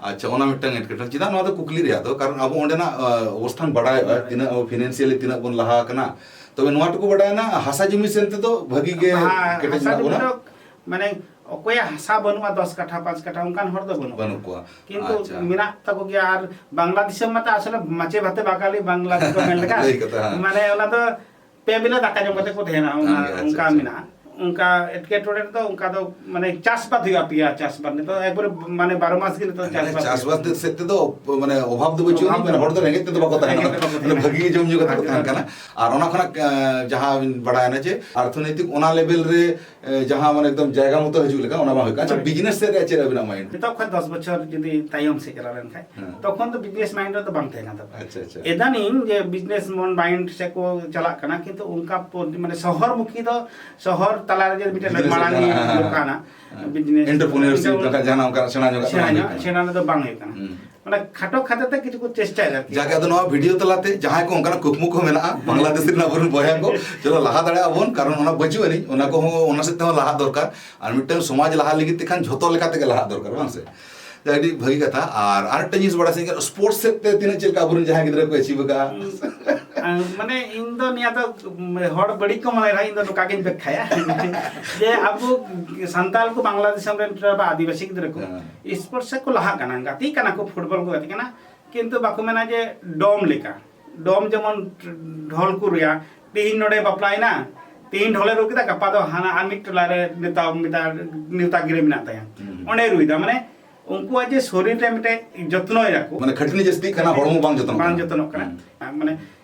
ᱟᱪᱪᱷᱟ, ᱚᱱᱟ ᱢᱤᱫᱴᱟᱝ ᱮᱴᱠᱮᱴᱚᱬᱮ᱾ ᱪᱮᱫᱟᱜ ᱱᱚᱣᱟ ᱫᱚ ᱠᱩᱠᱞᱤ ᱨᱮᱭᱟᱜ ᱫᱚ, ᱠᱟᱨᱚᱱ ᱟᱵᱚ ᱚᱸᱰᱮᱱᱟᱜ ᱚᱵᱚᱥᱛᱷᱟᱱ ᱵᱟᱲᱟᱭᱚᱜᱼᱟ, ᱛᱤᱱᱟᱹᱜ ᱟᱵᱚ ᱯᱷᱤᱱᱟᱱᱥᱤᱭᱟᱞᱤ ᱛᱤᱱᱟᱹᱜ ᱵᱚᱱ ᱞᱟᱦᱟ ᱟᱠᱟᱱᱟ᱾ ᱛᱚᱵᱮ ᱱᱚᱣᱟ ᱴᱩᱠᱩ ᱵᱟᱰᱟᱭᱮᱱᱟ, ᱦᱟᱥᱟ ᱡᱩᱢᱤ ᱥᱮᱱ ᱛᱮᱫᱚ ᱵᱷᱟᱹᱜᱤ ᱜᱮ ᱠᱮᱴᱮᱡ ᱢᱮᱱᱟᱜ ᱵᱚᱱᱟ᱾ ᱢᱟᱱᱮ ᱚᱠᱚᱭᱟᱜ ᱦᱟᱥᱟ ᱵᱟᱹᱱᱩᱜᱼᱟ ᱫᱚᱥ ᱠᱟᱴᱷᱟ ᱯᱟᱸᱪ ᱠᱟᱴᱷᱟ, ᱚᱱᱠᱟᱱ ᱦᱚᱲ ᱫᱚ ᱵᱟᱹᱱᱩᱜ ᱵᱟᱹᱱᱩᱜ ᱠᱚᱣᱟ᱾ ᱠᱤᱱᱛᱩ ᱟᱪᱪᱷᱟ᱾ ᱢᱮᱱᱟᱜ ᱛᱟᱠᱚ ᱜᱮᱭᱟ᱾ ᱟᱨ ᱵᱟᱝᱞᱟᱫᱮᱥ ᱢᱟᱛᱚ ᱟᱥᱚᱞᱮ ᱢᱟᱪᱮ ᱵᱷᱟᱛᱮ ᱵᱟᱠᱟᱞᱤ ᱵᱟᱝᱞᱟ ᱫᱚ ᱢᱮᱱ ᱞᱮᱠᱟ᱾ ᱞᱟᱹᱭ ᱠᱟᱛᱷᱟ, ᱦᱮᱸ᱾ ᱢᱟᱱᱮ ᱚᱱᱟ ᱫᱚ ᱯᱮ ᱵᱮᱞᱟ ᱫᱟᱠᱟ ᱡᱚᱢ ᱠᱟᱛᱮ ᱠᱚ ᱛᱟᱦᱮᱱᱟ, ᱚᱱᱟ ᱦᱮᱸ, ᱟᱪᱪᱷᱟ, ᱚᱱᱠᱟ ᱟᱪᱪᱷᱟ᱾ ᱢᱮᱱᱟᱜᱼᱟ᱾ ᱚᱱᱠᱟ ᱮᱴᱠᱮᱴᱚᱬᱮ ᱨᱮᱫᱚ ᱚᱱᱠᱟ ᱫᱚ ᱢᱟᱱᱮ ᱪᱟᱥ ᱵᱟᱫ ᱦᱩᱭᱩᱜᱼᱟ, ᱯᱮᱭᱟ ᱪᱟᱥ ᱵᱟᱫ᱾ ᱱᱤᱛᱚᱜ ᱮᱠᱵᱟᱨᱮ ᱢᱟᱱᱮ ᱵᱟᱨᱚ ᱢᱟᱥ ᱜᱮ ᱱᱤᱛᱚᱜ ᱪᱟᱥ ᱵᱟᱫ ᱪᱟᱥᱵᱟᱥ ᱦᱩᱭᱩᱜᱼᱟ᱾ ᱥᱮᱫ ᱛᱮᱫᱚ ᱢᱟᱱᱮ ᱚᱵᱷᱟᱵ ᱫᱚ ᱵᱟᱹᱪᱩᱜ ᱟᱹᱱᱤᱡ, ᱚᱵᱷᱟᱵ ᱢᱟᱱᱮ ᱦᱚᱲ ᱫᱚ ᱨᱮᱸᱜᱮᱡ ᱛᱮᱫᱚ ᱵᱟᱠᱚ ᱛᱟᱦᱮᱱᱟ, ᱨᱮᱸᱜᱮᱡ ᱛᱮᱫᱚ ᱵᱟᱠᱚ ᱢᱟᱱᱮ ᱛᱟᱦᱮᱱᱟ᱾ ᱵᱷᱟᱹᱜᱤ ᱜᱮ ᱡᱚᱢ ᱧᱩ ᱠᱟᱛᱮ ᱠᱚ ᱛᱟᱦᱮᱱ ᱠᱟᱱᱟ᱾ ᱟᱨ ᱚᱱᱟ ᱠᱷᱚᱱᱟᱜ ᱮᱸ, ᱡᱟᱦᱟᱸ ᱵᱤᱱ ᱵᱟᱲᱟᱭᱮᱱᱟ ᱡᱮ ᱚᱨᱛᱷᱚᱱᱳᱭᱛᱤᱠ ᱚᱱᱟ ᱞᱮᱵᱮᱞ ᱨᱮ, ᱮᱸ, ᱡᱟᱦᱟᱸ ᱢᱟᱱᱮ ᱮᱠᱫᱚᱢ ᱡᱟᱭᱜᱟ ᱢᱚᱛᱚ ᱦᱤᱡᱩᱜ ᱞᱮᱠᱟ, ᱚᱱᱟ ᱵᱟᱝ ᱦᱩᱭᱩᱜ ᱠᱟᱱᱟ᱾ ᱟᱪᱪᱷᱟ, ᱦᱳᱭ᱾ ᱵᱤᱡᱽᱱᱮᱥ ᱥᱮᱫ ᱨᱮ ᱪᱮᱫ ᱟᱹᱵᱤᱱᱟᱜ ᱢᱟᱭᱤᱱᱰ? ᱱᱤᱛᱚᱜ ᱠᱷᱚᱱ ᱫᱚᱥ ᱵᱚᱪᱷᱚᱨ ᱡᱩᱫᱤ ᱛᱟᱭᱚᱢ ᱥᱮᱫ ᱪᱟᱞᱟᱣ ᱞᱮᱱᱠᱷᱟᱱ, ᱦᱮᱸ᱾ ᱛᱚᱠᱷᱚᱱ ᱫᱚ ᱵᱤᱡᱽᱱᱮᱥ ᱢᱟᱭᱤᱱᱰ ᱨᱮᱫᱚ ᱵᱟᱝ ᱛᱟᱦᱮᱸ ᱠᱟᱱ ᱛᱟᱠᱚᱣᱟ᱾ ᱟᱪᱪᱷᱟ, ᱟᱪᱪᱷᱟ᱾ ᱮᱫᱟᱱᱤᱝ ᱡᱮ ᱵᱤᱡᱽᱱᱮᱥ ᱢᱚᱱ ᱢᱟᱭᱤᱱᱰ ᱥᱮᱫ ᱠᱚ ᱪᱟᱞᱟᱜ ᱠᱟᱱᱟ, ᱠᱤᱱᱛᱩ ᱚᱱᱠᱟ ᱯᱚ-, ᱢᱟᱱᱮ ᱥᱚᱦᱚᱨ ᱢᱩᱠᱷᱤ ᱫᱚ, ᱥᱚᱦᱚᱨ ᱛᱟᱞᱟ ᱨᱮᱜᱮ ᱢᱤᱫᱴᱮᱱ ᱵᱤᱡᱽᱱᱮᱥ ᱢᱟᱲᱟᱝ ᱨᱮᱱᱟᱜ, ᱦᱮᱸ, ᱫᱚᱨᱠᱟᱨ᱾ ᱦᱮᱸ᱾ ᱵᱤᱡᱽᱱᱮᱥ Entrepreneurship ᱮᱱᱴᱟᱨ- ᱞᱮᱠᱟ ᱡᱟᱦᱟᱱᱟᱜ ᱚᱱᱠᱟ ᱥᱮᱬᱟ ᱧᱚᱜᱟᱜ ᱫᱚ ᱥᱮᱬᱟ ᱵᱟᱝ ᱧᱚᱜ, ᱦᱩᱭᱩᱜ ᱠᱟᱱᱟ᱾ ᱥᱮᱬᱟ ᱫᱚ ᱵᱟᱝ ᱦᱩᱭᱩᱜ ᱠᱟᱱᱟ᱾ ᱦᱩᱸ᱾ ᱢᱟᱱᱮ ᱠᱷᱟᱴᱚ ᱠᱷᱟᱴᱚ ᱛᱮ ᱠᱤᱪᱷᱩ ᱠᱚ ᱪᱮᱥᱴᱟᱭᱮᱫᱟ ᱟᱨᱠᱤ᱾ ᱡᱟᱜᱮ ᱟᱫᱚ ᱱᱚᱣᱟ ᱵᱷᱤᱰᱤᱭᱳ ᱛᱟᱞᱟᱛᱮ ᱡᱟᱦᱟᱸᱭ ᱠᱚ ᱚᱱᱠᱟᱱᱟᱜ ᱠᱩᱠᱢᱩ ᱠᱚ ᱢᱮᱱᱟᱜᱼᱟ, ᱵᱟᱝᱞᱟᱫᱮᱥ ᱨᱮᱱ ᱟᱵᱚᱨᱮᱱ ᱵᱚᱭᱦᱟ ᱠᱚ, ᱪᱚᱞᱚ ᱞᱟᱦᱟ ᱫᱟᱲᱮᱭᱟᱜ ᱵᱚᱱ, ᱠᱟᱨᱚᱱ ᱚᱱᱟ ᱵᱟᱹᱪᱩᱜ ᱟᱹᱱᱤᱡ, ᱚᱱᱟ ᱠᱚᱦᱚᱸ ᱚᱱᱟ ᱥᱮᱫ ᱛᱮᱦᱚᱸ ᱞᱟᱦᱟᱜ ᱫᱚᱨᱠᱟᱨ᱾ ᱟᱨ ᱢᱤᱫᱴᱟᱝ ᱥᱚᱢᱟᱡᱽ ᱞᱟᱦᱟ ᱞᱟᱹᱜᱤᱫ ᱛᱮᱠᱷᱟᱱ ᱡᱷᱚᱛᱚ ᱞᱮᱠᱟ ᱛᱮᱜᱮ ᱞᱟᱦᱟᱜ ᱫᱚᱨᱠᱟᱨ, ᱵᱟᱝ ᱥᱮ? ᱟᱹᱰᱤ ᱵᱷᱟᱹᱜᱤ ᱠᱟᱛᱷᱟ᱾ ᱟᱨ ᱟᱨ ᱢᱤᱫᱴᱟᱝ ᱡᱤᱱᱤᱥ ᱵᱟᱲᱟᱭ ᱥᱟᱱᱟᱧ ᱠᱟᱱᱟ, ᱥᱯᱳᱨᱴᱥ ᱥᱮᱫ ᱛᱮ ᱛᱤᱱᱟᱹᱜ ᱪᱮᱫ ᱞᱮᱠᱟ ᱟᱵᱚᱨᱮᱱ ᱡᱟᱦᱟᱸᱭ ᱜᱤᱫᱽᱨᱟᱹ ᱠᱚ ᱟᱪᱤᱵᱷ ᱟᱠᱟᱫᱼᱟ? ᱟᱨ ᱢᱟᱱᱮ ᱤᱧ ᱫᱚ ᱱᱤᱭᱟᱹ ᱫᱚ ᱦᱚᱲ ᱵᱟᱹᱲᱤᱡ ᱠᱚ ᱢᱚᱱᱮ ᱨᱮᱦᱚᱸ ᱤᱧ ᱫᱚ ᱱᱚᱝᱠᱟ ᱜᱤᱧ ᱵᱮᱠᱠᱷᱟᱭᱟ ᱡᱮ ᱟᱵᱚ ᱥᱟᱱᱛᱟᱲ ᱠᱚ ᱵᱟᱝᱞᱟᱫᱮᱥ ᱨᱮᱱ ᱵᱟ ᱟᱹᱫᱤᱵᱟᱹᱥᱤ ᱜᱤᱫᱽᱨᱟᱹ ᱠᱚ ᱦᱮᱸ᱾ ᱥᱯᱳᱨᱴᱥ ᱥᱮᱫ ᱠᱚ ᱞᱟᱦᱟᱜ ᱠᱟᱱᱟ, ᱜᱟᱛᱮᱜ ᱠᱟᱱᱟ ᱠᱚ, ᱯᱷᱩᱴᱵᱚᱞ ᱠᱚ ᱜᱟᱛᱮᱜ ᱠᱟᱱᱟ, ᱠᱤᱱᱛᱩ ᱵᱟᱠᱚ ᱢᱮᱱᱟ ᱡᱮ ᱰᱚᱢ ᱞᱮᱠᱟ, ᱰᱚᱢ ᱡᱮᱢᱚᱱ ᱰᱷᱚᱞ ᱠᱚ ᱨᱩᱭᱟ, ᱛᱮᱦᱤᱧ ᱱᱚᱰᱮ ᱵᱟᱯᱞᱟᱭᱮᱱᱟ, ᱛᱮᱦᱤᱧ ᱰᱷᱚᱞᱮ ᱨᱩ ᱠᱮᱫᱟ, ᱜᱟᱯᱟ ᱫᱚ ᱦᱟᱱᱟ ᱟᱨ ᱢᱤᱫ ᱴᱚᱞᱟ ᱨᱮ ᱱᱮᱣᱛᱟ, ᱱᱮᱣᱛᱟ, ᱱᱮᱣᱛᱟ ᱜᱤᱨᱟᱹ ᱢᱮᱱᱟᱜ ᱛᱟᱭᱟ, ᱦᱩᱸ᱾ ᱚᱸᱰᱮ ᱨᱩᱭᱫᱟ᱾ ᱢᱟᱱᱮ ᱩᱱᱠᱩᱣᱟᱜ ᱡᱮ ᱥᱚᱨᱤᱨ ᱨᱮ ᱢᱤᱫᱴᱮᱡ ᱡᱚᱛᱱᱚᱭ ᱫᱟᱠᱚ, ᱢᱟᱱᱮ ᱠᱷᱟᱹᱴᱟᱹᱱᱤ ᱡᱟᱹᱥᱛᱤᱜ ᱠᱟᱱᱟ, ᱦᱚᱲᱢᱚ ᱵᱟᱝ ᱡᱚᱛᱱᱚᱜ ᱵᱟᱝ ᱠᱟᱱᱟ᱾ ᱡᱚᱛᱱᱚᱜ ᱠᱟᱱᱟ᱾ ᱦᱩᱸ᱾ ᱢᱟᱱᱮ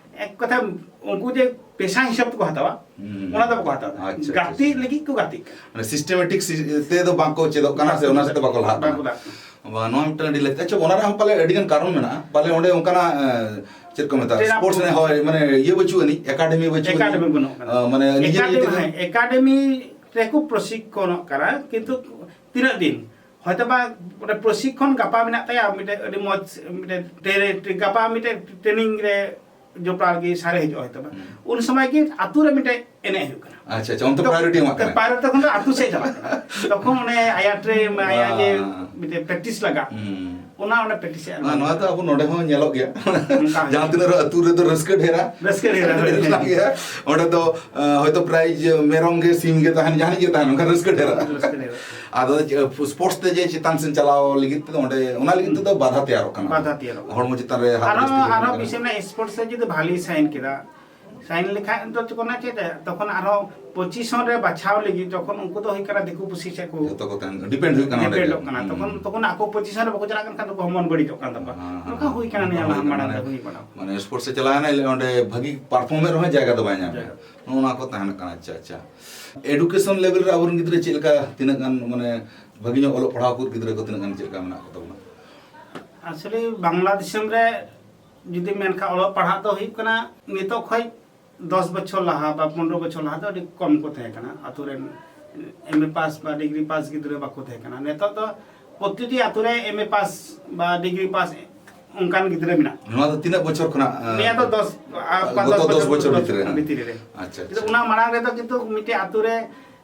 ᱮᱠ ᱠᱟᱛᱷᱟ ᱩᱱᱠᱩ ᱡᱮ ᱯᱮᱥᱟ ᱦᱤᱥᱟᱹᱵ ᱛᱮᱠᱚ ᱦᱟᱛᱟᱣᱟ, ᱦᱩᱸ᱾ ᱚᱱᱟ ᱫᱚ ᱵᱟᱠᱚ ᱦᱟᱛᱟᱣᱟ᱾ ᱟᱪᱪᱷᱟ, ᱜᱟᱛᱮᱜ ᱟᱪᱪᱷᱟ᱾ ᱞᱟᱹᱜᱤᱫ ᱠᱚ ᱜᱟᱛᱮᱜ ᱠᱟᱱᱟ᱾ ᱢᱟᱱᱮ systematic ᱥᱤ-, ᱛᱮ ᱫᱚ ᱵᱟᱝ ᱠᱚ ᱪᱮᱫᱚᱜ ᱠᱟᱱᱟ ᱥᱮ ᱚᱱᱟ ᱥᱮᱫ ᱛᱮ ᱵᱟᱠᱚ ᱞᱟᱦᱟᱜ ᱠᱟᱱᱟ᱾ ᱵᱟᱠᱚ ᱞᱟᱦᱟᱜ ᱠᱟᱱᱟ᱾ ᱵᱟ, ᱱᱚᱣᱟ ᱢᱤᱫᱴᱟᱝ ᱟᱹᱰᱤ ᱞᱟᱹᱠᱛᱤ᱾ ᱟᱪᱪᱷᱟ, ᱚᱱᱟ ᱨᱮᱦᱚᱸ ᱯᱟᱞᱮ ᱟᱹᱰᱤ ᱜᱟᱱ ᱠᱟᱨᱚᱱ ᱢᱮᱱᱟᱜᱼᱟ᱾ ᱯᱟᱞᱮ ᱚᱸᱰᱮ ᱚᱱᱠᱟᱱᱟᱜ, ᱮ, ᱪᱮᱫ ᱠᱚ ᱢᱮᱛᱟᱜᱼᱟ, ᱴᱨᱮᱱᱟᱨ ᱥᱯᱳᱨᱴᱥ ᱨᱮ, ᱦᱳᱭ, ᱢᱟᱱᱮ ᱤᱭᱟᱹ ᱵᱟᱹᱪᱩᱜ ᱟᱹᱱᱤᱡ, ᱮᱠᱟᱰᱮᱢᱤ ᱵᱟᱹᱪᱩᱜ ᱟᱹᱱᱤᱡ᱾ ᱮᱠᱟᱰᱮᱢᱤ ᱵᱟᱹᱱᱩᱜ ᱠᱟᱫᱟ᱾ ᱟ, ᱢᱟᱱᱮ ᱱᱤᱡᱮ ᱮᱠᱟᱰᱮᱢᱤ, ᱱᱤᱡᱮ ᱛᱮᱜᱮ ᱦᱮᱸ, ᱮᱠᱟᱰᱮᱢᱤ ᱨᱮᱠᱚ ᱯᱨᱚᱥᱤᱠᱠᱷᱚᱱᱚᱜ ᱠᱟᱱᱟ, ᱠᱤᱱᱛᱩ ᱛᱤᱱᱟᱹᱜ ᱫᱤᱱ? ᱦᱚᱭᱛᱳ ᱵᱟ ᱚᱸᱰᱮ ᱯᱨᱚᱥᱤᱠᱠᱷᱚᱱ ᱜᱟᱯᱟ ᱢᱮᱱᱟᱜ ᱛᱟᱭᱟ, ᱢᱤᱫᱴᱮᱡ ᱟᱹᱰᱤ ᱢᱚᱡᱽ ᱢᱤᱫᱴᱮᱡ ᱴᱨᱮ-, ᱜᱟᱯᱟ ᱢᱤᱫᱴᱮᱡ ᱴᱨᱮᱱᱤᱝ ᱨᱮ ᱡᱚᱯᱲᱟᱣ ᱞᱟᱹᱜᱤᱫ ᱥᱟᱨᱮ ᱦᱤᱡᱩᱜᱼᱟ ᱦᱚᱭᱛᱳ ᱵᱟ᱾ ᱦᱩᱸ᱾ ᱩᱱ ᱥᱚᱢᱚᱭ ᱜᱮ ᱟᱹᱛᱩ ᱨᱮ ᱢᱤᱫᱴᱮᱡ ᱮᱱᱮᱡ ᱦᱩᱭᱩᱜ ᱠᱟᱱᱟ᱾ ᱟᱪᱪᱷᱟ, ᱟᱪᱪᱷᱟ, ᱚᱱᱛᱮ ᱛᱚ, priority ᱮᱢᱟᱜ ᱛᱚ ᱠᱟᱱᱟ᱾ Priority ᱛᱚᱠᱷᱚᱱ ᱫᱚ ᱟᱹᱛᱩ ᱥᱮᱫ ᱪᱟᱞᱟᱜ ᱠᱟᱱᱟ᱾ ᱛᱚᱠᱷᱚᱱ ᱚᱱᱮ ᱟᱭᱟᱜ ᱴᱨᱮ-, ᱟᱭᱟᱜ ᱡᱮ ᱵᱟᱝ᱾ ᱢᱤᱫᱴᱮᱡ practice ᱞᱟᱜᱟᱜ, ᱦᱩᱸ᱾ ᱚᱱᱟ ᱚᱸᱰᱮ practice ᱮ ᱮᱢᱟ᱾ ᱱᱚᱣᱟ ᱫᱚ ᱟᱵᱚ ᱱᱚᱰᱮ ᱦᱚᱸ ᱧᱮᱞᱚᱜ ᱜᱮᱭᱟ᱾ ᱚᱱᱠᱟ ᱦᱩᱭᱩᱜ ᱡᱟᱦᱟᱸ ᱛᱤᱱᱟᱹᱜ ᱨᱮ ᱟᱹᱛᱩ ᱨᱮᱫᱚ ᱨᱟᱹᱥᱠᱟᱹ ᱰᱷᱮᱨᱟ᱾ ᱨᱟᱹᱥᱠᱟᱹ ᱰᱷᱮᱨᱟ᱾ ᱨᱟᱹᱥᱠᱟᱹ ᱰᱷᱮᱨᱟ᱾ ᱚᱸᱰᱮ ᱫᱚ, ᱟ, ᱦᱚᱭᱛᱳ ᱯᱨᱟᱭ ᱢᱮᱨᱚᱢ ᱜᱮ, ᱥᱤᱢ ᱜᱮ ᱛᱟᱦᱮᱱ, ᱡᱟᱦᱟᱱᱤᱡ ᱜᱮ ᱛᱟᱦᱮᱱ, ᱚᱱᱠᱟ ᱨᱟᱹᱥᱠᱟᱹ ᱰᱷᱮᱨᱟ᱾ ᱨᱟᱹᱥᱠᱟᱹ ᱰᱷᱮᱨᱟ᱾ ᱟᱫᱚ ᱪᱮ-, sports ᱛᱮ ᱡᱮ ᱪᱮᱛᱟᱱ ᱥᱮᱱ ᱪᱟᱞᱟᱣ ᱞᱟᱹᱜᱤᱫ ᱛᱮᱫᱚ ᱚᱸᱰᱮ, ᱚᱱᱟ ᱞᱟᱹᱜᱤᱫ ᱛᱮᱫᱚ ᱵᱟᱫᱷᱟ ᱛᱮᱭᱟᱨᱚᱜ ᱠᱟᱱᱟ᱾ ᱵᱟᱫᱷᱟ ᱛᱮᱭᱟᱨᱚᱜ ᱠᱟᱱᱟ᱾ ᱦᱚᱲᱢᱚ ᱪᱮᱛᱟᱱ ᱨᱮ ᱦᱟᱨ ᱟᱨᱦᱚᱸ, ᱡᱟᱹᱥᱛᱤ ᱦᱩᱭᱩᱜ ᱟᱨᱦᱚᱸ ᱠᱟᱱᱟ᱾ ᱵᱤᱥᱮᱥ ᱠᱟᱛᱮ sports ᱨᱮ ᱡᱩᱫᱤ ᱵᱷᱟᱞᱤ sign ᱠᱮᱫᱟ, sign ᱞᱮᱠᱷᱟᱱ ᱫᱚ ᱪᱮᱫ ᱠᱚ ᱢᱮᱱᱟ ᱪᱮᱫ, ᱛᱚᱠᱷᱚᱱ ᱟᱨᱦᱚᱸ position ᱨᱮ ᱵᱟᱪᱷᱟᱣ ᱞᱟᱹᱜᱤᱫ ᱡᱚᱠᱷᱚᱱ ᱩᱱᱠᱩ ᱫᱚ ᱦᱩᱭᱩᱜ ᱠᱟᱱᱟ ᱫᱤᱠᱩ ᱯᱩᱥᱤ ᱥᱮᱫ ᱠᱚ ᱡᱚᱛᱚ ᱠᱚ ᱛᱟᱦᱮᱱ, depend ᱦᱩᱭᱩᱜ ᱠᱟᱱᱟ ᱚᱸᱰᱮ ᱜᱮ᱾ Dependᱚᱜ ᱠᱟᱱᱟ᱾ ᱦᱩᱸ᱾ ᱛᱚᱠᱷᱚᱱ, ᱛᱚᱠᱷᱚᱱ ᱟᱠᱚ position ᱨᱮ ᱵᱟᱠᱚ ᱪᱟᱞᱟᱜ ᱠᱟᱱ ᱠᱷᱟᱱ ᱫᱚ ᱢᱚᱱ ᱵᱟᱹᱲᱤᱡᱚᱜ ᱠᱟᱱ ᱛᱟᱠᱚᱣᱟ᱾ ᱦᱮᱸ, ᱱᱚᱝᱠᱟ ᱦᱮᱸ, ᱦᱩᱭ ᱠᱟᱱᱟ ᱦᱮᱸ, ᱱᱤᱭᱟᱹ ᱞᱟᱦᱟ ᱦᱩᱭ ᱠᱟᱱᱟ, ᱢᱟᱲᱟᱝ ᱢᱟᱱᱮ, ᱨᱮ ᱦᱩᱭ ᱵᱟᱲᱟ᱾ ᱢᱟᱱᱮ sports ᱮ ᱪᱟᱞᱟᱣ ᱮᱱᱟ, ᱚᱸᱰᱮ ᱵᱷᱟᱹᱜᱤ perform ᱮᱫ ᱨᱮᱦᱚᱸ ᱡᱟᱭᱜᱟ ᱫᱚ ᱵᱟᱭ ᱧᱟᱢ ᱮᱫᱟ᱾ ᱡᱟᱭᱜᱟ᱾ ᱱᱚᱜᱼᱚ ᱱᱚᱣᱟ ᱠᱚ ᱛᱟᱦᱮᱱ ᱠᱟᱱᱟ᱾ ᱟᱪᱪᱷᱟ, ᱟᱪᱪᱷᱟ᱾ Education level ᱨᱮ ᱟᱵᱚᱨᱮᱱ ᱜᱤᱫᱽᱨᱟᱹ ᱪᱮᱫ ᱞᱮᱠᱟ, ᱛᱤᱱᱟᱹᱜ ᱜᱟᱱ ᱢᱟᱱᱮ ᱵᱷᱟᱹᱜᱤ ᱧᱚᱜ ᱚᱞᱚᱜ ᱯᱟᱲᱦᱟᱣ ᱠᱚ ᱜᱤᱫᱽᱨᱟᱹ ᱠᱚ ᱛᱤᱱᱟᱹᱜ ᱜᱟᱱ ᱪᱮᱫ ᱞᱮᱠᱟ ᱢᱮᱱᱟᱜ ᱠᱚ ᱛᱟᱵᱚᱱᱟ? Actually ᱵᱟᱝᱞᱟ ᱫᱤᱥᱚᱢ ᱨᱮ ᱡᱩᱫᱤ ᱢᱮᱱᱠᱷᱟᱱ ᱚᱞᱚᱜ ᱯᱟᱲᱦᱟᱜ ᱫᱚ ᱦᱩᱭᱩᱜ ᱠᱟᱱᱟ ᱱᱤᱛᱚᱜ ᱠᱷᱚᱡ ᱫᱚᱥ ᱵᱚᱪᱷᱚᱨ ᱞᱟᱦᱟ ᱵᱟ ᱯᱚᱱᱨᱚ ᱵᱚᱪᱷᱚᱨ ᱞᱟᱦᱟ ᱫᱚ ᱟᱹᱰᱤ ᱠᱚᱢ ᱠᱚ ᱛᱟᱦᱮᱸ ᱠᱟᱱᱟ ᱟᱛᱳ ᱨᱮᱱ M A pass ᱵᱟ degree pass ᱜᱤᱫᱽᱨᱟᱹ ᱵᱟᱠᱚ ᱛᱟᱦᱮᱸ ᱠᱟᱱᱟ᱾ ᱱᱤᱛᱚᱜ ᱫᱚ ᱯᱨᱚᱛᱤᱴᱤ ᱟᱛᱳ ᱨᱮ M A pass ᱵᱟ degree pass ᱚᱱᱠᱟᱱ ᱜᱤᱫᱽᱨᱟᱹ ᱢᱮᱱᱟᱜ ᱠᱚᱣᱟ᱾ ᱱᱚᱣᱟ ᱫᱚ ᱛᱤᱱᱟᱹᱜ ᱵᱚᱪᱷᱚᱨ ᱠᱷᱚᱱᱟᱜ, ᱟᱸ, ᱱᱤᱭᱟᱹ ᱫᱚ ᱫᱚᱥ, ᱟᱨ ᱯᱟᱸᱪ ᱜᱚᱛᱚ ᱫᱚᱥ ᱫᱚᱥ ᱵᱚᱪᱷᱚᱨ ᱵᱚᱪᱷᱚᱨ ᱵᱷᱤᱛᱨᱤ ᱨᱮ? ᱵᱷᱤᱛᱨᱤ ᱨᱮ᱾ ᱟᱪᱪᱷᱟ, ᱠᱤᱱᱛᱩ ᱟᱪᱪᱷᱟ᱾ ᱚᱱᱟ ᱢᱟᱲᱟᱝ ᱨᱮᱫᱚ ᱠᱤᱱᱛᱩ ᱢᱤᱫᱴᱮᱡ ᱟᱛᱳ ᱨᱮ,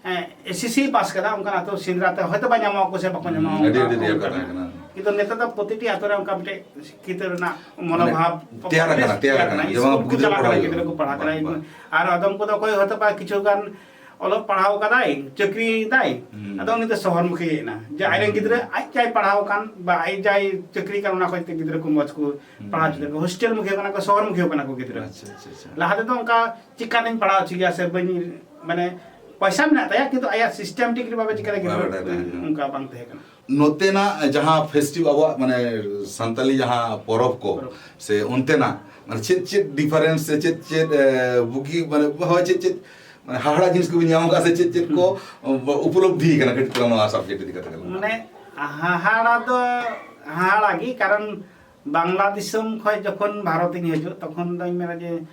ᱮᱸ, S S C pass ᱠᱟᱫᱟ, ᱚᱱᱠᱟᱱ ᱟᱛᱳ ᱥᱮᱸᱫᱽᱨᱟ ᱛᱮ ᱦᱚᱭᱛᱳ ᱵᱟ ᱧᱟᱢᱚᱜ ᱟᱠᱚ ᱥᱮ ᱵᱟᱠᱚ ᱧᱟᱢᱚᱜᱼᱟ, ᱦᱩᱸ, ᱟᱹᱰᱤ, ᱚᱱᱠᱟ, ᱟᱹᱰᱤ rare ᱚᱱᱠᱟ ᱠᱟᱛᱷᱟ ᱢᱮᱱᱟᱜᱼᱟ᱾ ᱠᱟᱱᱟ᱾ ᱠᱤᱱᱛᱩ ᱱᱤᱛᱚᱜ ᱫᱚ ᱯᱨᱚᱛᱤᱴᱤ ᱟᱛᱳ ᱨᱮ ᱚᱱᱠᱟ ᱢᱤᱫᱴᱮᱡ ᱥᱤᱠᱠᱷᱤᱛᱚ ᱨᱮᱱᱟᱜ ᱢᱟᱱᱮ ᱢᱚᱱᱳᱵᱷᱟᱵ ᱛᱮᱭᱟᱨ ᱟᱠᱟᱱᱟ, ᱛᱮᱭᱟᱨ ᱟᱠᱟᱱᱟ᱾ ᱥᱠᱩᱞ ᱡᱮᱢᱚᱱ ᱠᱚ ᱜᱤᱫᱽᱨᱟᱹ ᱪᱟᱞᱟᱜ ᱠᱚ ᱠᱟᱱᱟ, ᱦᱤᱡᱩᱜ ᱜᱤᱫᱽᱨᱟᱹ ᱠᱟᱱᱟ᱾ ᱠᱚ ᱯᱟᱲᱦᱟᱜ ᱠᱟᱱᱟ᱾ ᱵᱟᱝ, ᱵᱟᱝ᱾ ᱟᱨ ᱟᱫᱚᱢ ᱠᱚᱫᱚ ᱚᱠᱚᱭ ᱦᱚᱭᱛᱳ ᱵᱟ ᱠᱤᱪᱷᱩ ᱜᱟᱱ ᱚᱞᱚᱜ ᱯᱟᱲᱦᱟᱣ ᱠᱟᱫᱟᱭ, ᱪᱟᱹᱠᱨᱤᱭᱮᱫᱟᱭ, ᱦᱩᱸ᱾ ᱟᱫᱚ ᱩᱱᱤ ᱫᱚ ᱥᱚᱦᱚᱨ ᱢᱩᱠᱷᱤ ᱦᱮᱡ ᱮᱱᱟ᱾ ᱡᱮ ᱟᱡᱨᱮᱱ ᱦᱩᱸ᱾ ᱜᱤᱫᱽᱨᱟᱹ ᱟᱡ ᱡᱟᱭ ᱯᱟᱲᱦᱟᱣ ᱠᱟᱱ ᱵᱟ ᱟᱡ ᱡᱟᱭ ᱪᱟᱹᱠᱨᱤ ᱠᱟᱱ, ᱚᱱᱟ ᱠᱷᱚᱡ ᱛᱮ ᱜᱤᱫᱽᱨᱟᱹ ᱠᱚ ᱢᱚᱡᱽ ᱠᱚ ᱦᱩᱸ᱾ ᱯᱟᱲᱦᱟᱣ ᱦᱚᱪᱚ ᱫᱟᱲᱮᱭᱟᱠᱚ, ᱦᱳᱥᱴᱮᱞ ᱢᱩᱠᱷᱤᱭᱟᱹ ᱠᱟᱱᱟ ᱠᱚ, ᱥᱚᱦᱚᱨ ᱢᱩᱠᱷᱤᱭᱟᱹ ᱠᱟᱱᱟ ᱠᱚ ᱜᱤᱫᱽᱨᱟᱹ᱾ ᱟᱪᱪᱷᱟ, ᱟᱪᱪᱷᱟ, ᱟᱪᱪᱷᱟ᱾ ᱞᱟᱦᱟ ᱛᱮᱫᱚ ᱚᱱᱠᱟ ᱪᱤᱠᱟᱹᱛᱤᱧ ᱯᱟᱲᱦᱟᱣ ᱦᱚᱪᱚᱭᱮᱭᱟ ᱥᱮ ᱵᱟᱹᱧ, ᱢᱟᱱᱮ, ᱯᱚᱭᱥᱟ ᱢᱮᱱᱟᱜ ᱛᱟᱭᱟ, ᱠᱤᱱᱛᱩ ᱟᱭᱟᱜ systematic ᱨᱮ ᱵᱟᱵᱮ ᱪᱤᱠᱟᱹ ᱞᱟᱹᱜᱤᱫ ᱵᱟᱭ ᱵᱟᱰᱟᱭ ᱛᱟᱦᱮᱸ ᱠᱟᱱᱟ᱾ ᱚᱱᱠᱟ ᱵᱟᱝ ᱛᱟᱦᱮᱸ ᱠᱟᱱᱟ᱾ ᱱᱚᱛᱮᱱᱟᱜ ᱡᱟᱦᱟᱸ festival ᱟᱵᱚᱣᱟᱜ, ᱢᱟᱱᱮ, ᱥᱟᱱᱛᱟᱞᱤ ᱡᱟᱦᱟᱸ ᱯᱚᱨᱚᱵᱽ ᱠᱚ, ᱯᱚᱨᱚᱵᱽ᱾ ᱥᱮ ᱚᱱᱛᱮᱱᱟᱜ, ᱢᱟᱱᱮ, ᱪᱮᱫ ᱪᱮᱫ difference ᱥᱮ ᱪᱮᱫ ᱪᱮᱫ, ᱮ, ᱵᱩᱜᱤ, ᱢᱟᱱᱮ, ᱦᱳᱭ, ᱪᱮᱫ ᱪᱮᱫ, ᱢᱟᱱᱮ, ᱦᱟᱦᱟᱲᱟ ᱡᱤᱱᱤᱥ ᱠᱚᱵᱤᱱ ᱧᱟᱢ ᱟᱠᱟᱫ ᱥᱮ ᱪᱮᱫ ᱪᱮᱫ ᱠᱚ ᱦᱩᱸ᱾ ᱩᱯᱚᱞᱚᱵᱽᱫᱷᱤ ᱠᱟᱱᱟ? ᱠᱟᱹᱴᱤᱡ ᱛᱟᱞᱟᱝ ᱱᱚᱣᱟ subject ᱤᱫᱤ ᱠᱟᱛᱮ ᱜᱟᱞᱢᱟᱨᱟᱣ᱾ ᱢᱟᱱᱮ, ᱦᱟᱦᱟᱲᱟ ᱫᱚ ᱦᱟᱦᱟᱲᱟ ᱜᱮ, ᱠᱟᱨᱚᱱ ᱵᱟᱝᱞᱟᱫᱮᱥ ᱠᱷᱚᱱ ᱡᱚᱠᱷᱚᱱ ᱵᱷᱟᱨᱚᱛ ᱤᱧ ᱦᱤᱡᱩᱜ, ᱛᱚᱠᱷᱚᱱ ᱫᱚᱧ ᱢᱮᱱᱟ ᱡᱮ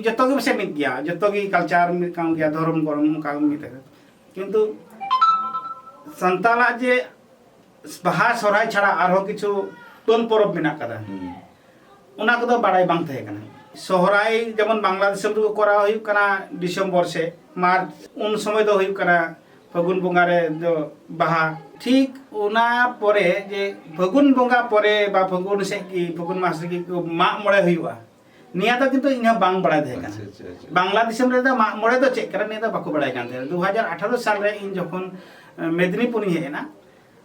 ᱡᱚᱛᱚ ᱜᱮ ᱯᱟᱥᱮᱡ ᱢᱤᱫ ᱜᱮᱭᱟ, ᱡᱚᱛᱚ ᱜᱮ culture ᱢᱤᱫ ᱠᱟᱱ ᱜᱮᱭᱟ, ᱫᱷᱚᱨᱚᱢ ᱠᱚᱨᱚᱢ ᱚᱱᱠᱟ ᱜᱮ ᱢᱤᱫ ᱛᱟᱦᱮᱸ᱾ ᱠᱤᱱᱛᱩ ᱥᱟᱱᱛᱟᱲᱟᱜ ᱡᱮ ᱵᱟᱦᱟ ᱥᱚᱦᱨᱟᱭ ᱪᱷᱟᱲᱟ ᱟᱨᱦᱚᱸ ᱠᱤᱪᱷᱩ ᱴᱚᱞ ᱯᱚᱨᱚᱵᱽ ᱢᱮᱱᱟᱜ ᱠᱟᱫᱟ, ᱦᱩᱸ᱾ ᱚᱱᱟ ᱠᱚᱫᱚ ᱵᱟᱲᱟᱭ ᱵᱟᱝ ᱛᱟᱦᱮᱸ ᱠᱟᱱᱟ᱾ ᱥᱚᱦᱨᱟᱭ ᱡᱮᱢᱚᱱ ᱵᱟᱝᱞᱟᱫᱮᱥ ᱨᱮᱠᱚ ᱠᱚᱨᱟᱣ, ᱦᱩᱭᱩᱜ ᱠᱟᱱᱟ ᱰᱤᱥᱮᱢᱵᱚᱨ ᱥᱮ ᱢᱟᱨᱪ, ᱩᱱ ᱥᱚᱢᱚᱭ ᱫᱚ ᱦᱩᱭᱩᱜ ᱠᱟᱱᱟ ᱯᱷᱟᱹᱜᱩᱱ ᱵᱚᱸᱜᱟ ᱨᱮ ᱫᱚ ᱵᱟᱦᱟ᱾ ᱴᱷᱤᱠ ᱚᱱᱟ ᱯᱚᱨᱮ ᱡᱮ ᱯᱷᱟᱹᱜᱩᱱ ᱵᱚᱸᱜᱟ ᱯᱚᱨᱮ ᱵᱟ ᱯᱷᱟᱹᱜᱩᱱ ᱥᱮᱫ ᱜᱮ, ᱯᱷᱟᱹᱜᱩᱱ ᱢᱟᱥ ᱨᱮᱜᱮ ᱠᱚ ᱢᱟᱜ ᱢᱚᱬᱮ ᱦᱩᱭᱩᱜᱼᱟ, ᱱᱤᱭᱟᱹ ᱫᱚ ᱠᱤᱱᱛᱩ ᱤᱧ ᱦᱚᱸ ᱵᱟᱝ ᱵᱟᱲᱟᱭ ᱛᱟᱦᱮᱸ ᱠᱟᱱᱟ᱾ ᱟᱪᱪᱷᱟ, ᱟᱪᱪᱷᱟ, ᱟᱪᱪᱷᱟ᱾ ᱵᱟᱝᱞᱟ ᱫᱤᱥᱚᱢ ᱨᱮᱫᱚ ᱢᱟᱜ ᱢᱚᱬᱮ ᱫᱚ ᱪᱮᱫ ᱠᱟᱱᱟ, ᱱᱤᱭᱟᱹ ᱫᱚ ᱵᱟᱠᱚ ᱵᱟᱲᱟᱭ ᱠᱟᱱ ᱛᱟᱦᱮᱸᱱᱟ᱾ ᱫᱩ ᱦᱟᱡᱟᱨ ᱟᱴᱷᱟᱨᱚ ᱥᱟᱞ ᱨᱮ ᱤᱧ ᱡᱚᱠᱷᱚᱱ, ᱮ, ᱢᱮᱫᱽᱱᱤᱯᱩᱨᱤᱧ ᱦᱮᱡ ᱮᱱᱟ,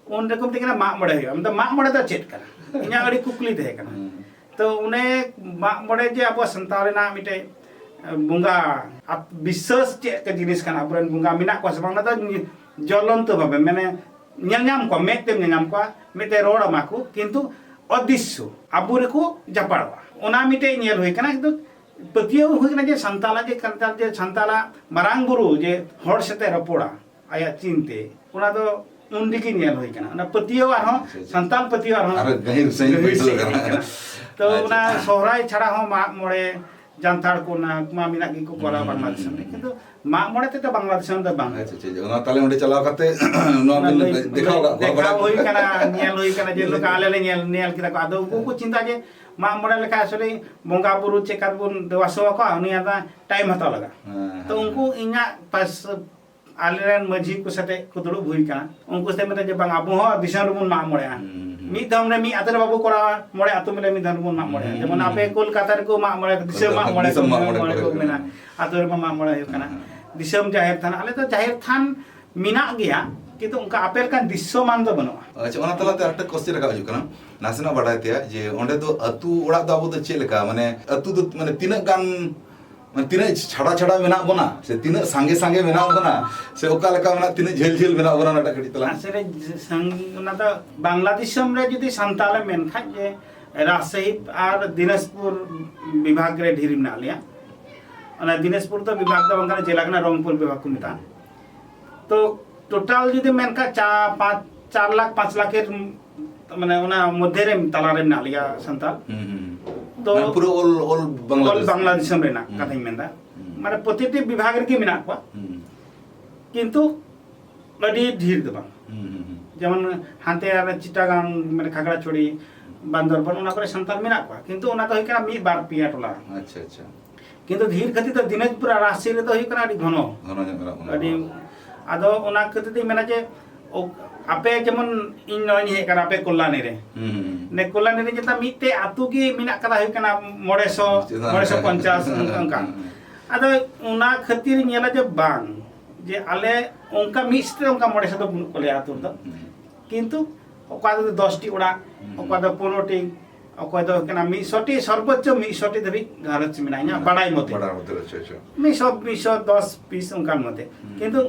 ᱩᱱ ᱨᱮᱠᱚ ᱢᱤᱛᱟᱹᱧ ᱠᱟᱱᱟ, "ᱢᱟᱜ ᱢᱚᱬᱮ ᱦᱩᱭᱩᱜᱼᱟ?" ᱢᱮᱱᱫᱟ, "ᱢᱟᱜ ᱢᱚᱬᱮ ᱫᱚ ᱪᱮᱫ ᱠᱟᱱᱟ?" ᱤᱧᱟᱹᱜ ᱟᱹᱰᱤ ᱠᱩᱠᱞᱤ ᱛᱟᱦᱮᱸ ᱠᱟᱱᱟ᱾ ᱦᱩᱸ᱾ ᱛᱚ, ᱚᱱᱮ ᱢᱟᱜ ᱢᱚᱬᱮ ᱡᱮ ᱟᱵᱚ ᱥᱟᱱᱛᱟᱲ ᱨᱮᱱᱟᱜ ᱢᱤᱫᱴᱮᱡ, ᱮ, ᱵᱚᱸᱜᱟ, ᱟᱯ-, ᱵᱤᱥᱥᱟᱹᱥ ᱪᱮᱫ ᱞᱮᱠᱟ ᱡᱤᱱᱤᱥ ᱠᱟᱱᱟ, ᱟᱵᱚᱨᱮᱱ ᱵᱚᱸᱜᱟ ᱢᱮᱱᱟᱜ ᱠᱚᱣᱟ ᱥᱮ ᱵᱟᱝ, ᱚᱱᱟ ᱫᱚ ᱡᱚᱞᱚᱱᱛᱚ ᱵᱷᱟᱵᱮ, ᱢᱟᱱᱮ, ᱧᱮᱞ ᱧᱟᱢ ᱠᱚᱣᱟ, ᱢᱮᱫ ᱛᱮᱢ ᱧᱮᱞ ᱧᱟᱢ ᱠᱚᱣᱟ, ᱢᱤᱫᱴᱮᱡ ᱨᱚᱲ ᱟᱢᱟ ᱠᱚ, ᱠᱤᱱᱛᱩ ᱚᱫᱤᱥᱥᱚ ᱟᱵᱚ ᱨᱮᱠᱚ ᱡᱟᱯᱟᱲᱚᱜᱼᱟ᱾ ᱚᱱᱟ ᱢᱤᱫᱴᱮᱡ ᱧᱮᱞ ᱦᱩᱭ ᱠᱟᱱᱟ, ᱠᱤᱱᱛᱩ ᱯᱟᱹᱛᱭᱟᱹᱣ ᱦᱩᱭ ᱠᱟᱱᱟ ᱡᱮ ᱥᱟᱱᱛᱟᱲᱟᱜ ᱡᱮ ᱠᱟᱞᱪᱟᱨ, ᱡᱮ ᱥᱟᱱᱛᱟᱲᱟᱜ ᱢᱟᱨᱟᱝ ᱵᱩᱨᱩ ᱡᱮ ᱦᱚᱲ ᱥᱟᱛᱮ ᱨᱚᱯᱚᱲᱟ, ᱟᱭᱟᱜ ᱪᱤᱱᱛᱮ, ᱚᱱᱟ ᱫᱚ ᱩᱱ ᱨᱮᱜᱮ ᱧᱮᱞ ᱦᱩᱭ ᱠᱟᱱᱟ᱾ ᱚᱱᱟ ᱯᱟᱹᱛᱭᱟᱹᱣ ᱟᱨᱦᱚᱸ, ᱟᱪᱪᱷᱟ, ᱟᱪᱪᱷᱟ᱾ ᱥᱟᱱᱛᱟᱲ ᱯᱟᱹᱛᱭᱟᱹᱣ ᱟᱨᱦᱚᱸ ᱟᱨᱚ ᱜᱟᱹᱦᱤᱨ ᱥᱟᱺᱦᱤᱡ ᱜᱟᱹᱦᱤᱨ ᱯᱟᱹᱛᱭᱟᱹᱣ ᱥᱟᱺᱦᱤᱡ ᱠᱟᱱᱟ᱾ ᱦᱩᱭ ᱠᱟᱱᱟ᱾ ᱛᱚ, ᱟᱪᱪᱷᱟ᱾ ᱚᱱᱟ ᱥᱚᱦᱨᱟᱭ ᱪᱷᱟᱲᱟ ᱦᱚᱸ ᱢᱟᱜ ᱢᱚᱬᱮ, ᱡᱟᱱᱛᱷᱟᱲ ᱠᱚ, ᱚᱱᱟ ᱢᱟ ᱢᱮᱱᱟᱜ ᱜᱮᱠᱚ ᱠᱚᱨᱟᱣ ᱦᱩᱸ, ᱵᱟᱝᱞᱟ ᱦᱩᱸ, ᱫᱤᱥᱚᱢ ᱨᱮ, ᱦᱩᱸ᱾ ᱠᱤᱱᱛᱩ ᱢᱟᱜ ᱢᱚᱬᱮ ᱛᱮᱫᱚ ᱵᱟᱝᱞᱟ ᱫᱤᱥᱚᱢ ᱫᱚ ᱵᱟᱝ᱾ ᱟᱪᱪᱷᱟ, ᱟᱪᱪᱷᱟ, ᱟᱪᱪᱷᱟ᱾ ᱚᱱᱟ ᱛᱟᱦᱞᱮ ᱚᱸᱰᱮ ᱪᱟᱞᱟᱣ ᱠᱟᱛᱮ ᱱᱚᱣᱟ ᱚᱱᱟ ᱵᱤᱱ ᱞᱟᱹᱭ, ᱫᱮᱠᱷᱟᱣ ᱞᱟᱹᱭ, ᱟᱠᱟᱫ ᱠᱚᱣᱟ, ᱫᱮᱠᱷᱟᱣ ᱵᱟᱲᱟᱭ? ᱦᱩᱭ ᱠᱟᱱᱟ, ᱧᱮᱞ ᱦᱩᱭ ᱠᱟᱱᱟ, ᱡᱮ ᱞᱮᱠᱟ ᱟᱞᱮ ᱞᱮ ᱧᱮᱞ, ᱧᱮᱞ ᱠᱮᱫᱟ ᱠᱚ᱾ ᱟᱫᱚ ᱩᱱᱠᱩ ᱠᱚ ᱪᱤᱱᱛᱟ ᱡᱮ ᱢᱟᱜ ᱢᱚᱬᱮ ᱞᱮᱠᱷᱟᱡ ᱟᱥᱚᱞᱮ ᱵᱚᱸᱜᱟ ᱵᱩᱨᱩ ᱪᱮᱠᱟ ᱵᱚᱱ ᱫᱮᱵᱟ ᱥᱮᱵᱟ ᱠᱚᱣᱟ, ᱩᱱᱤ ᱟᱫᱚ time ᱦᱟᱛᱟᱣ ᱞᱟᱜᱟᱜᱼᱟ᱾ ᱦᱮᱸ, ᱛᱚ, ᱦᱮᱸ, ᱩᱱᱠᱩ ᱦᱮᱸ᱾ ᱤᱧᱟᱹᱜ ᱯᱟᱥ-, ᱟᱞᱮᱨᱮᱱ ᱢᱟᱹᱡᱷᱤ ᱠᱚ ᱥᱟᱛᱮ ᱠᱚ ᱫᱩᱲᱩᱵ ᱦᱩᱭ ᱠᱟᱱᱟ, ᱩᱱᱠᱩ ᱥᱟᱛᱮ ᱢᱮᱛᱟ ᱡᱮ, "ᱵᱟᱝ, ᱟᱵᱚ ᱦᱚᱸ ᱫᱤᱥᱚᱢ ᱨᱮᱵᱚᱱ ᱢᱟᱜ ᱢᱚᱬᱮᱜᱼᱟ᱾ ᱦᱩᱸ, ᱦᱩᱸ᱾ ᱢᱤᱫ ᱫᱷᱟᱣ ᱨᱮ ᱢᱤᱫ ᱟᱛᱳ ᱨᱮ ᱵᱟᱵᱚ ᱠᱚᱨᱟᱣᱟ, ᱢᱚᱬᱮ ᱟᱛᱳ ᱢᱤᱞᱮ ᱢᱤᱫ ᱫᱷᱟᱣ ᱨᱮᱵᱚᱱ ᱢᱟᱜ ᱢᱚᱬᱮᱜᱼᱟ᱾" ᱦᱩᱸ, ᱡᱮᱢᱚᱱ ᱦᱩᱸ᱾ ᱟᱯᱮ ᱠᱳᱞᱠᱟᱛᱟ ᱨᱮᱠᱚ ᱢᱟᱜ ᱢᱚᱬᱮ, ᱫᱤᱥᱚᱢ ᱫᱤᱥᱚᱢ ᱢᱟᱜ ᱢᱚᱬᱮ ᱢᱚᱬᱮ ᱠᱚ ᱠᱚᱨᱮ᱾ ᱢᱮᱱᱟᱜᱼᱟ, ᱟᱛᱳ ᱨᱮᱢᱟ ᱢᱟᱜ ᱢᱚᱬᱮ ᱦᱩᱭᱩᱜ ᱠᱟᱱᱟ᱾ ᱦᱩᱸ, ᱦᱩᱸ᱾ ᱫᱤᱥᱚᱢ ᱡᱟᱦᱮᱨ ᱛᱷᱟᱱ, ᱟᱞᱮ ᱫᱚ ᱡᱟᱦᱮᱨ ᱛᱷᱟᱱ ᱢᱮᱱᱟᱜ ᱜᱮᱭᱟ, ᱠᱤᱱᱛᱩ ᱚᱱᱠᱟ ᱟᱯᱮ ᱞᱮᱠᱟᱱ ᱫᱨᱤᱥᱥᱚᱢᱟᱱ ᱫᱚ ᱵᱟᱹᱱᱩᱜᱼᱟ᱾ ᱟᱪᱪᱷᱟ, ᱚᱱᱟ ᱛᱟᱞᱟᱛᱮ ᱟᱨ ᱢᱤᱫᱴᱟᱝ question ᱨᱟᱠᱟᱵ ᱦᱤᱡᱩᱜ ᱠᱟᱱᱟ, ᱱᱟᱥᱮᱱᱟᱜ ᱵᱟᱰᱟᱭ ᱛᱮᱭᱟᱜ, ᱡᱮ ᱚᱸᱰᱮ ᱫᱚ ᱟᱹᱛᱩ ᱚᱲᱟᱜ ᱫᱚ ᱟᱵᱚ ᱫᱚ ᱪᱮᱫ ᱞᱮᱠᱟ, ᱢᱟᱱᱮ ᱟᱹᱛᱩ ᱫᱚ ᱢᱟᱱᱮ ᱛᱤᱱᱟᱹᱜ ᱜᱟᱱ, ᱢᱟᱱᱮ ᱛᱤᱱᱟᱹᱜ ᱪᱷᱟᱰᱟ ᱪᱷᱟᱰᱟ ᱢᱮᱱᱟᱜ ᱵᱚᱱᱟ, ᱥᱮ ᱛᱤᱱᱟᱹᱜ ᱥᱟᱸᱜᱮ ᱥᱟᱸᱜᱮ ᱢᱮᱱᱟᱜ ᱵᱚᱱᱟ, ᱥᱮ ᱚᱠᱟ ᱞᱮᱠᱟ ᱢᱮᱱᱟᱜ, ᱛᱤᱱᱟᱹᱜ ᱡᱷᱟᱹᱞ ᱡᱷᱟᱹᱞ ᱢᱮᱱᱟᱜ ᱵᱚᱱᱟ, ᱚᱱᱟᱴᱟᱜ ᱠᱟᱹᱴᱤᱡ ᱛᱟᱞᱟᱝ? ᱟᱥᱚᱞᱮ ᱥᱟᱸᱜᱮ, ᱚᱱᱟ ᱫᱚ ᱵᱟᱝᱞᱟ ᱫᱤᱥᱚᱢ ᱨᱮ ᱡᱩᱫᱤ ᱥᱟᱱᱛᱟᱲᱮᱢ ᱢᱮᱱ ᱠᱷᱟᱡ, ᱡᱮ ᱨᱟᱡᱽᱥᱟᱦᱤᱵ ᱟᱨ ᱫᱤᱱᱟᱡᱽᱯᱩᱨ ᱵᱤᱵᱷᱟᱜᱽ ᱨᱮ ᱰᱷᱮᱨ ᱢᱮᱱᱟᱜ ᱞᱮᱭᱟ᱾ ᱚᱱᱟ ᱫᱤᱱᱟᱡᱽᱯᱩᱨ ᱫᱚ ᱵᱤᱵᱷᱟᱜᱽ ᱫᱚ ᱵᱟᱝ ᱠᱟᱱᱟ, ᱡᱮᱞᱟ ᱠᱟᱱᱟ, ᱨᱚᱝᱯᱩᱨ ᱵᱤᱵᱷᱟᱜᱽ ᱠᱚ ᱢᱮᱛᱟᱜᱼᱟ᱾ ᱛᱚ, total ᱡᱩᱫᱤ ᱢᱮᱱ ᱠᱷᱟᱡ ᱪᱟ-, ᱯᱟᱸᱪ, ᱪᱟᱨ ᱞᱟᱠᱷ, ᱯᱟᱸᱪ ᱞᱟᱠᱷ ᱮᱨ, ᱢᱟᱱᱮ ᱚᱱᱟ ᱢᱚᱫᱽᱫᱷᱮ ᱨᱮ ᱛᱟᱞᱟ ᱨᱮ ᱢᱮᱱᱟᱜ ᱞᱮᱭᱟ ᱥᱟᱱᱛᱟᱲ᱾ ᱦᱩᱸ, ᱦᱩᱸ᱾ ᱛᱚ, ᱢᱟᱱᱮ ᱯᱩᱨᱟᱹ all, all Bangladesh. All Bangladesh ᱨᱮᱱᱟᱜ ᱦᱩᱸ᱾ ᱠᱟᱛᱷᱟᱧ ᱢᱮᱱᱫᱟ᱾ ᱦᱩᱸ᱾ ᱢᱟᱱᱮ ᱯᱨᱚᱛᱤᱴᱤ ᱵᱤᱵᱷᱟᱜᱽ ᱨᱮᱜᱮ ᱢᱮᱱᱟᱜ ᱠᱚᱣᱟ᱾ ᱦᱩᱸ᱾ ᱠᱤᱱᱛᱩ ᱟᱹᱰᱤ ᱰᱷᱮᱨ ᱫᱚ ᱵᱟᱝ᱾ ᱦᱩᱸ, ᱦᱩᱸ, ᱦᱩᱸ᱾ ᱡᱮᱢᱚᱱ ᱦᱟᱱᱛᱮ ᱟᱨ ᱪᱤᱴᱟᱜᱟᱝ, ᱢᱟᱱᱮ ᱠᱷᱟᱜᱲᱟᱪᱷᱚᱲᱤ, ᱵᱟᱱᱫᱚᱨᱵᱚᱱ, ᱚᱱᱟ ᱠᱚᱨᱮ ᱥᱟᱱᱛᱟᱲ ᱢᱮᱱᱟᱜ ᱠᱚᱣᱟ, ᱠᱤᱱᱛᱩ ᱚᱱᱟ ᱫᱚ ᱦᱩᱭᱩᱜ ᱠᱟᱱᱟ ᱢᱤᱫ ᱵᱟᱨ ᱯᱮᱭᱟ ᱴᱚᱞᱟ᱾ ᱟᱪᱪᱷᱟ, ᱟᱪᱪᱷᱟ᱾ ᱠᱤᱱᱛᱩ ᱰᱷᱮᱨ ᱠᱷᱟᱹᱛᱤᱨ ᱫᱚ ᱫᱤᱱᱟᱡᱽᱯᱩᱨ ᱟᱨ ᱨᱟᱡᱽᱥᱟᱹᱦᱤ ᱨᱮᱫᱚ ᱦᱩᱭᱩᱜ ᱠᱟᱱᱟ ᱟᱹᱰᱤ ᱜᱷᱚᱱᱚ᱾ ᱜᱷᱚᱱᱚ ᱧᱚᱜ ᱢᱮᱱᱟᱜ ᱵᱚᱱᱟ᱾ ᱟᱹᱰᱤ, ᱟᱫᱚ ᱚᱱᱟ ᱠᱷᱟᱹᱛᱤᱨ ᱛᱮᱧ ᱢᱮᱱᱟ ᱡᱮ, ᱳ, ᱟᱯᱮ ᱡᱮᱢᱚᱱ ᱤᱧ ᱱᱚᱜᱼᱚᱭ ᱤᱧ ᱦᱮᱡ ᱟᱠᱟᱱᱟ ᱟᱯᱮ ᱠᱚᱞᱞᱟᱱᱤ ᱨᱮ᱾ ᱦᱩᱸ, ᱦᱩᱸ, ᱦᱩᱸ᱾ ᱱᱮ ᱠᱚᱞᱞᱟᱱᱤ ᱨᱮ ᱡᱮᱴᱟ ᱢᱤᱫᱴᱮᱡ ᱟᱹᱛᱩ ᱜᱮ ᱢᱮᱱᱟᱜ ᱠᱟᱫᱟ, ᱦᱩᱭᱩᱜ ᱠᱟᱱᱟ ᱢᱚᱬᱮ ᱥᱚ, ᱪᱮᱫᱟᱜ? ᱢᱚᱬᱮ ᱥᱚ ᱯᱚᱧᱪᱟᱥ, ᱚᱱᱠᱟ᱾ ᱦᱩᱸ, ᱦᱩᱸ᱾ ᱟᱫᱚ ᱚᱱᱟ ᱠᱷᱟᱹᱛᱤᱨ ᱤᱧ ᱧᱮᱞᱟ ᱡᱮ ᱵᱟᱝ, ᱡᱮ ᱟᱞᱮ ᱚᱱᱠᱟ ᱢᱤᱫ ᱥᱟᱛᱮ ᱚᱱᱠᱟ ᱢᱚᱬᱮ ᱥᱚ ᱫᱚ ᱵᱟᱹᱱᱩᱜ ᱠᱚ ᱞᱮᱭᱟ ᱟᱹᱛᱩ ᱨᱮᱫᱚ᱾ ᱦᱩᱸ᱾ ᱠᱤᱱᱛᱩ ᱚᱠᱟ ᱫᱚ ᱫᱚᱥ ᱴᱤ ᱚᱲᱟᱜ, ᱦᱩᱸ᱾ ᱚᱠᱟ ᱫᱚ ᱯᱚᱱᱨᱚ ᱴᱤ, ᱚᱠᱚᱭ ᱫᱚ ᱦᱩᱭᱩᱜ ᱠᱟᱱᱟ ᱢᱤᱫ ᱥᱚ ᱴᱤ, ᱥᱚᱨᱵᱚᱪᱪᱚ ᱢᱤᱫ ᱥᱚ ᱴᱤ ᱫᱷᱟᱹᱵᱤᱡ ᱜᱷᱟᱨᱚᱸᱡᱽ ᱢᱮᱱᱟᱜᱼᱟ, ᱤᱧᱟᱹᱜ ᱦᱩᱸ᱾ ᱵᱟᱰᱟᱭ ᱢᱚᱛᱮ᱾ ᱵᱟᱰᱟᱭ ᱢᱚᱛᱮ, ᱟᱪᱪᱷᱟ, ᱟᱪᱪᱷᱟ᱾ ᱢᱤᱫ ᱥᱚ, ᱢᱤᱫ ᱥᱚ ᱫᱚᱥ ᱵᱤᱥ ᱚᱱᱠᱟᱱ ᱢᱚᱛᱮ᱾ ᱦᱩᱸ᱾ ᱠᱤᱱᱛᱩ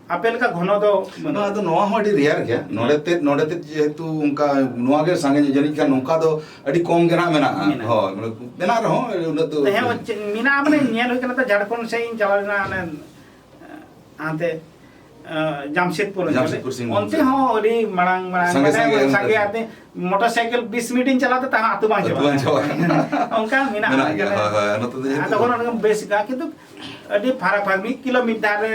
ᱟᱯᱮ ᱞᱮᱠᱟ ᱜᱷᱚᱱᱚ ᱫᱚ ᱵᱟᱹᱱᱩᱜᱼᱟ᱾ ᱵᱟᱝ, ᱟᱫᱚ ᱱᱚᱣᱟ ᱦᱚᱸ ᱟᱹᱰᱤ rare ᱜᱮᱭᱟ᱾ ᱱᱚᱰᱮ ᱛᱮᱫ, ᱱᱚᱰᱮ ᱛᱮᱫ ᱡᱮᱦᱮᱛᱩ ᱚᱱᱠᱟ ᱱᱚᱣᱟ ᱜᱮ ᱥᱟᱸᱜᱮ ᱧᱚᱜ, ᱡᱟᱹᱱᱤᱡ ᱠᱷᱟᱱ ᱱᱚᱝᱠᱟ ᱫᱚ ᱟᱹᱰᱤ ᱠᱚᱢ ᱜᱮ ᱱᱟᱜ ᱢᱮᱱᱟᱜᱼᱟ᱾ ᱢᱮᱱᱟᱜᱼᱟ᱾ ᱦᱳᱭ, ᱢᱟᱱᱮ ᱢᱮᱱᱟᱜ ᱨᱮᱦᱚᱸ ᱩᱱᱟᱹᱜ ᱫᱚ ᱦᱮᱸ, ᱪᱮᱫ ᱢᱮᱱᱟᱜᱼᱟ, ᱢᱟᱱᱮ ᱧᱮᱞ ᱦᱩᱭ ᱠᱟᱱᱟ ᱛᱚ, ᱡᱷᱟᱲᱠᱷᱚᱸᱰ ᱥᱮᱫ ᱤᱧ ᱪᱟᱞᱟᱣ ᱞᱮᱱᱟ, ᱚᱱᱮ, ᱦᱟᱱᱛᱮ, ᱟᱸ, ᱡᱟᱢᱥᱮᱫᱽᱯᱩᱨ ᱚᱧᱪᱚᱞ ᱨᱮ᱾ ᱡᱟᱢᱥᱮᱫᱽᱯᱩᱨ ᱥᱤᱝᱵᱷᱩᱢ ᱚᱱᱛᱮ ᱥᱮᱫ᱾ ᱦᱚᱸ ᱟᱹᱰᱤ ᱢᱟᱲᱟᱝ, ᱢᱟᱲᱟᱝ, ᱥᱟᱸᱜᱮ, ᱢᱟᱱᱮ, ᱥᱟᱸᱜᱮ, ᱥᱟᱸᱜᱮ ᱥᱟᱸᱜᱮ᱾ ᱟᱨ ᱢᱚᱴᱚᱨ ᱥᱟᱭᱠᱮᱞ ᱵᱤᱥ ᱢᱤᱱᱤᱴ ᱤᱧ ᱪᱟᱞᱟᱣ ᱛᱮ ᱛᱟᱦᱮᱸ ᱟᱹᱛᱩ ᱵᱟᱝ ᱟᱹᱛᱩ ᱪᱟᱵᱟᱜᱼᱟ᱾ ᱵᱟᱝ ᱪᱟᱵᱟᱜᱼᱟ᱾ ᱚᱱᱠᱟ ᱢᱮᱱᱟᱜᱼᱟ᱾ ᱢᱮᱱᱟᱜ ᱜᱮᱭᱟ, ᱦᱳᱭ, ᱦᱳᱭ, ᱱᱚᱛᱮ ᱫᱚ ᱟᱨ ᱡᱮᱦᱮᱛᱩ ᱛᱚᱠᱷᱚᱱ ᱚᱱᱟ ᱵᱮᱥ ᱜᱮ, ᱠᱤᱱᱛᱩ ᱟᱹᱰᱤ ᱯᱷᱟᱨᱟᱠ, ᱯᱷᱟᱨᱟᱠ, ᱢᱤᱫ ᱠᱤᱞᱳᱢᱤᱴᱟᱨ ᱨᱮ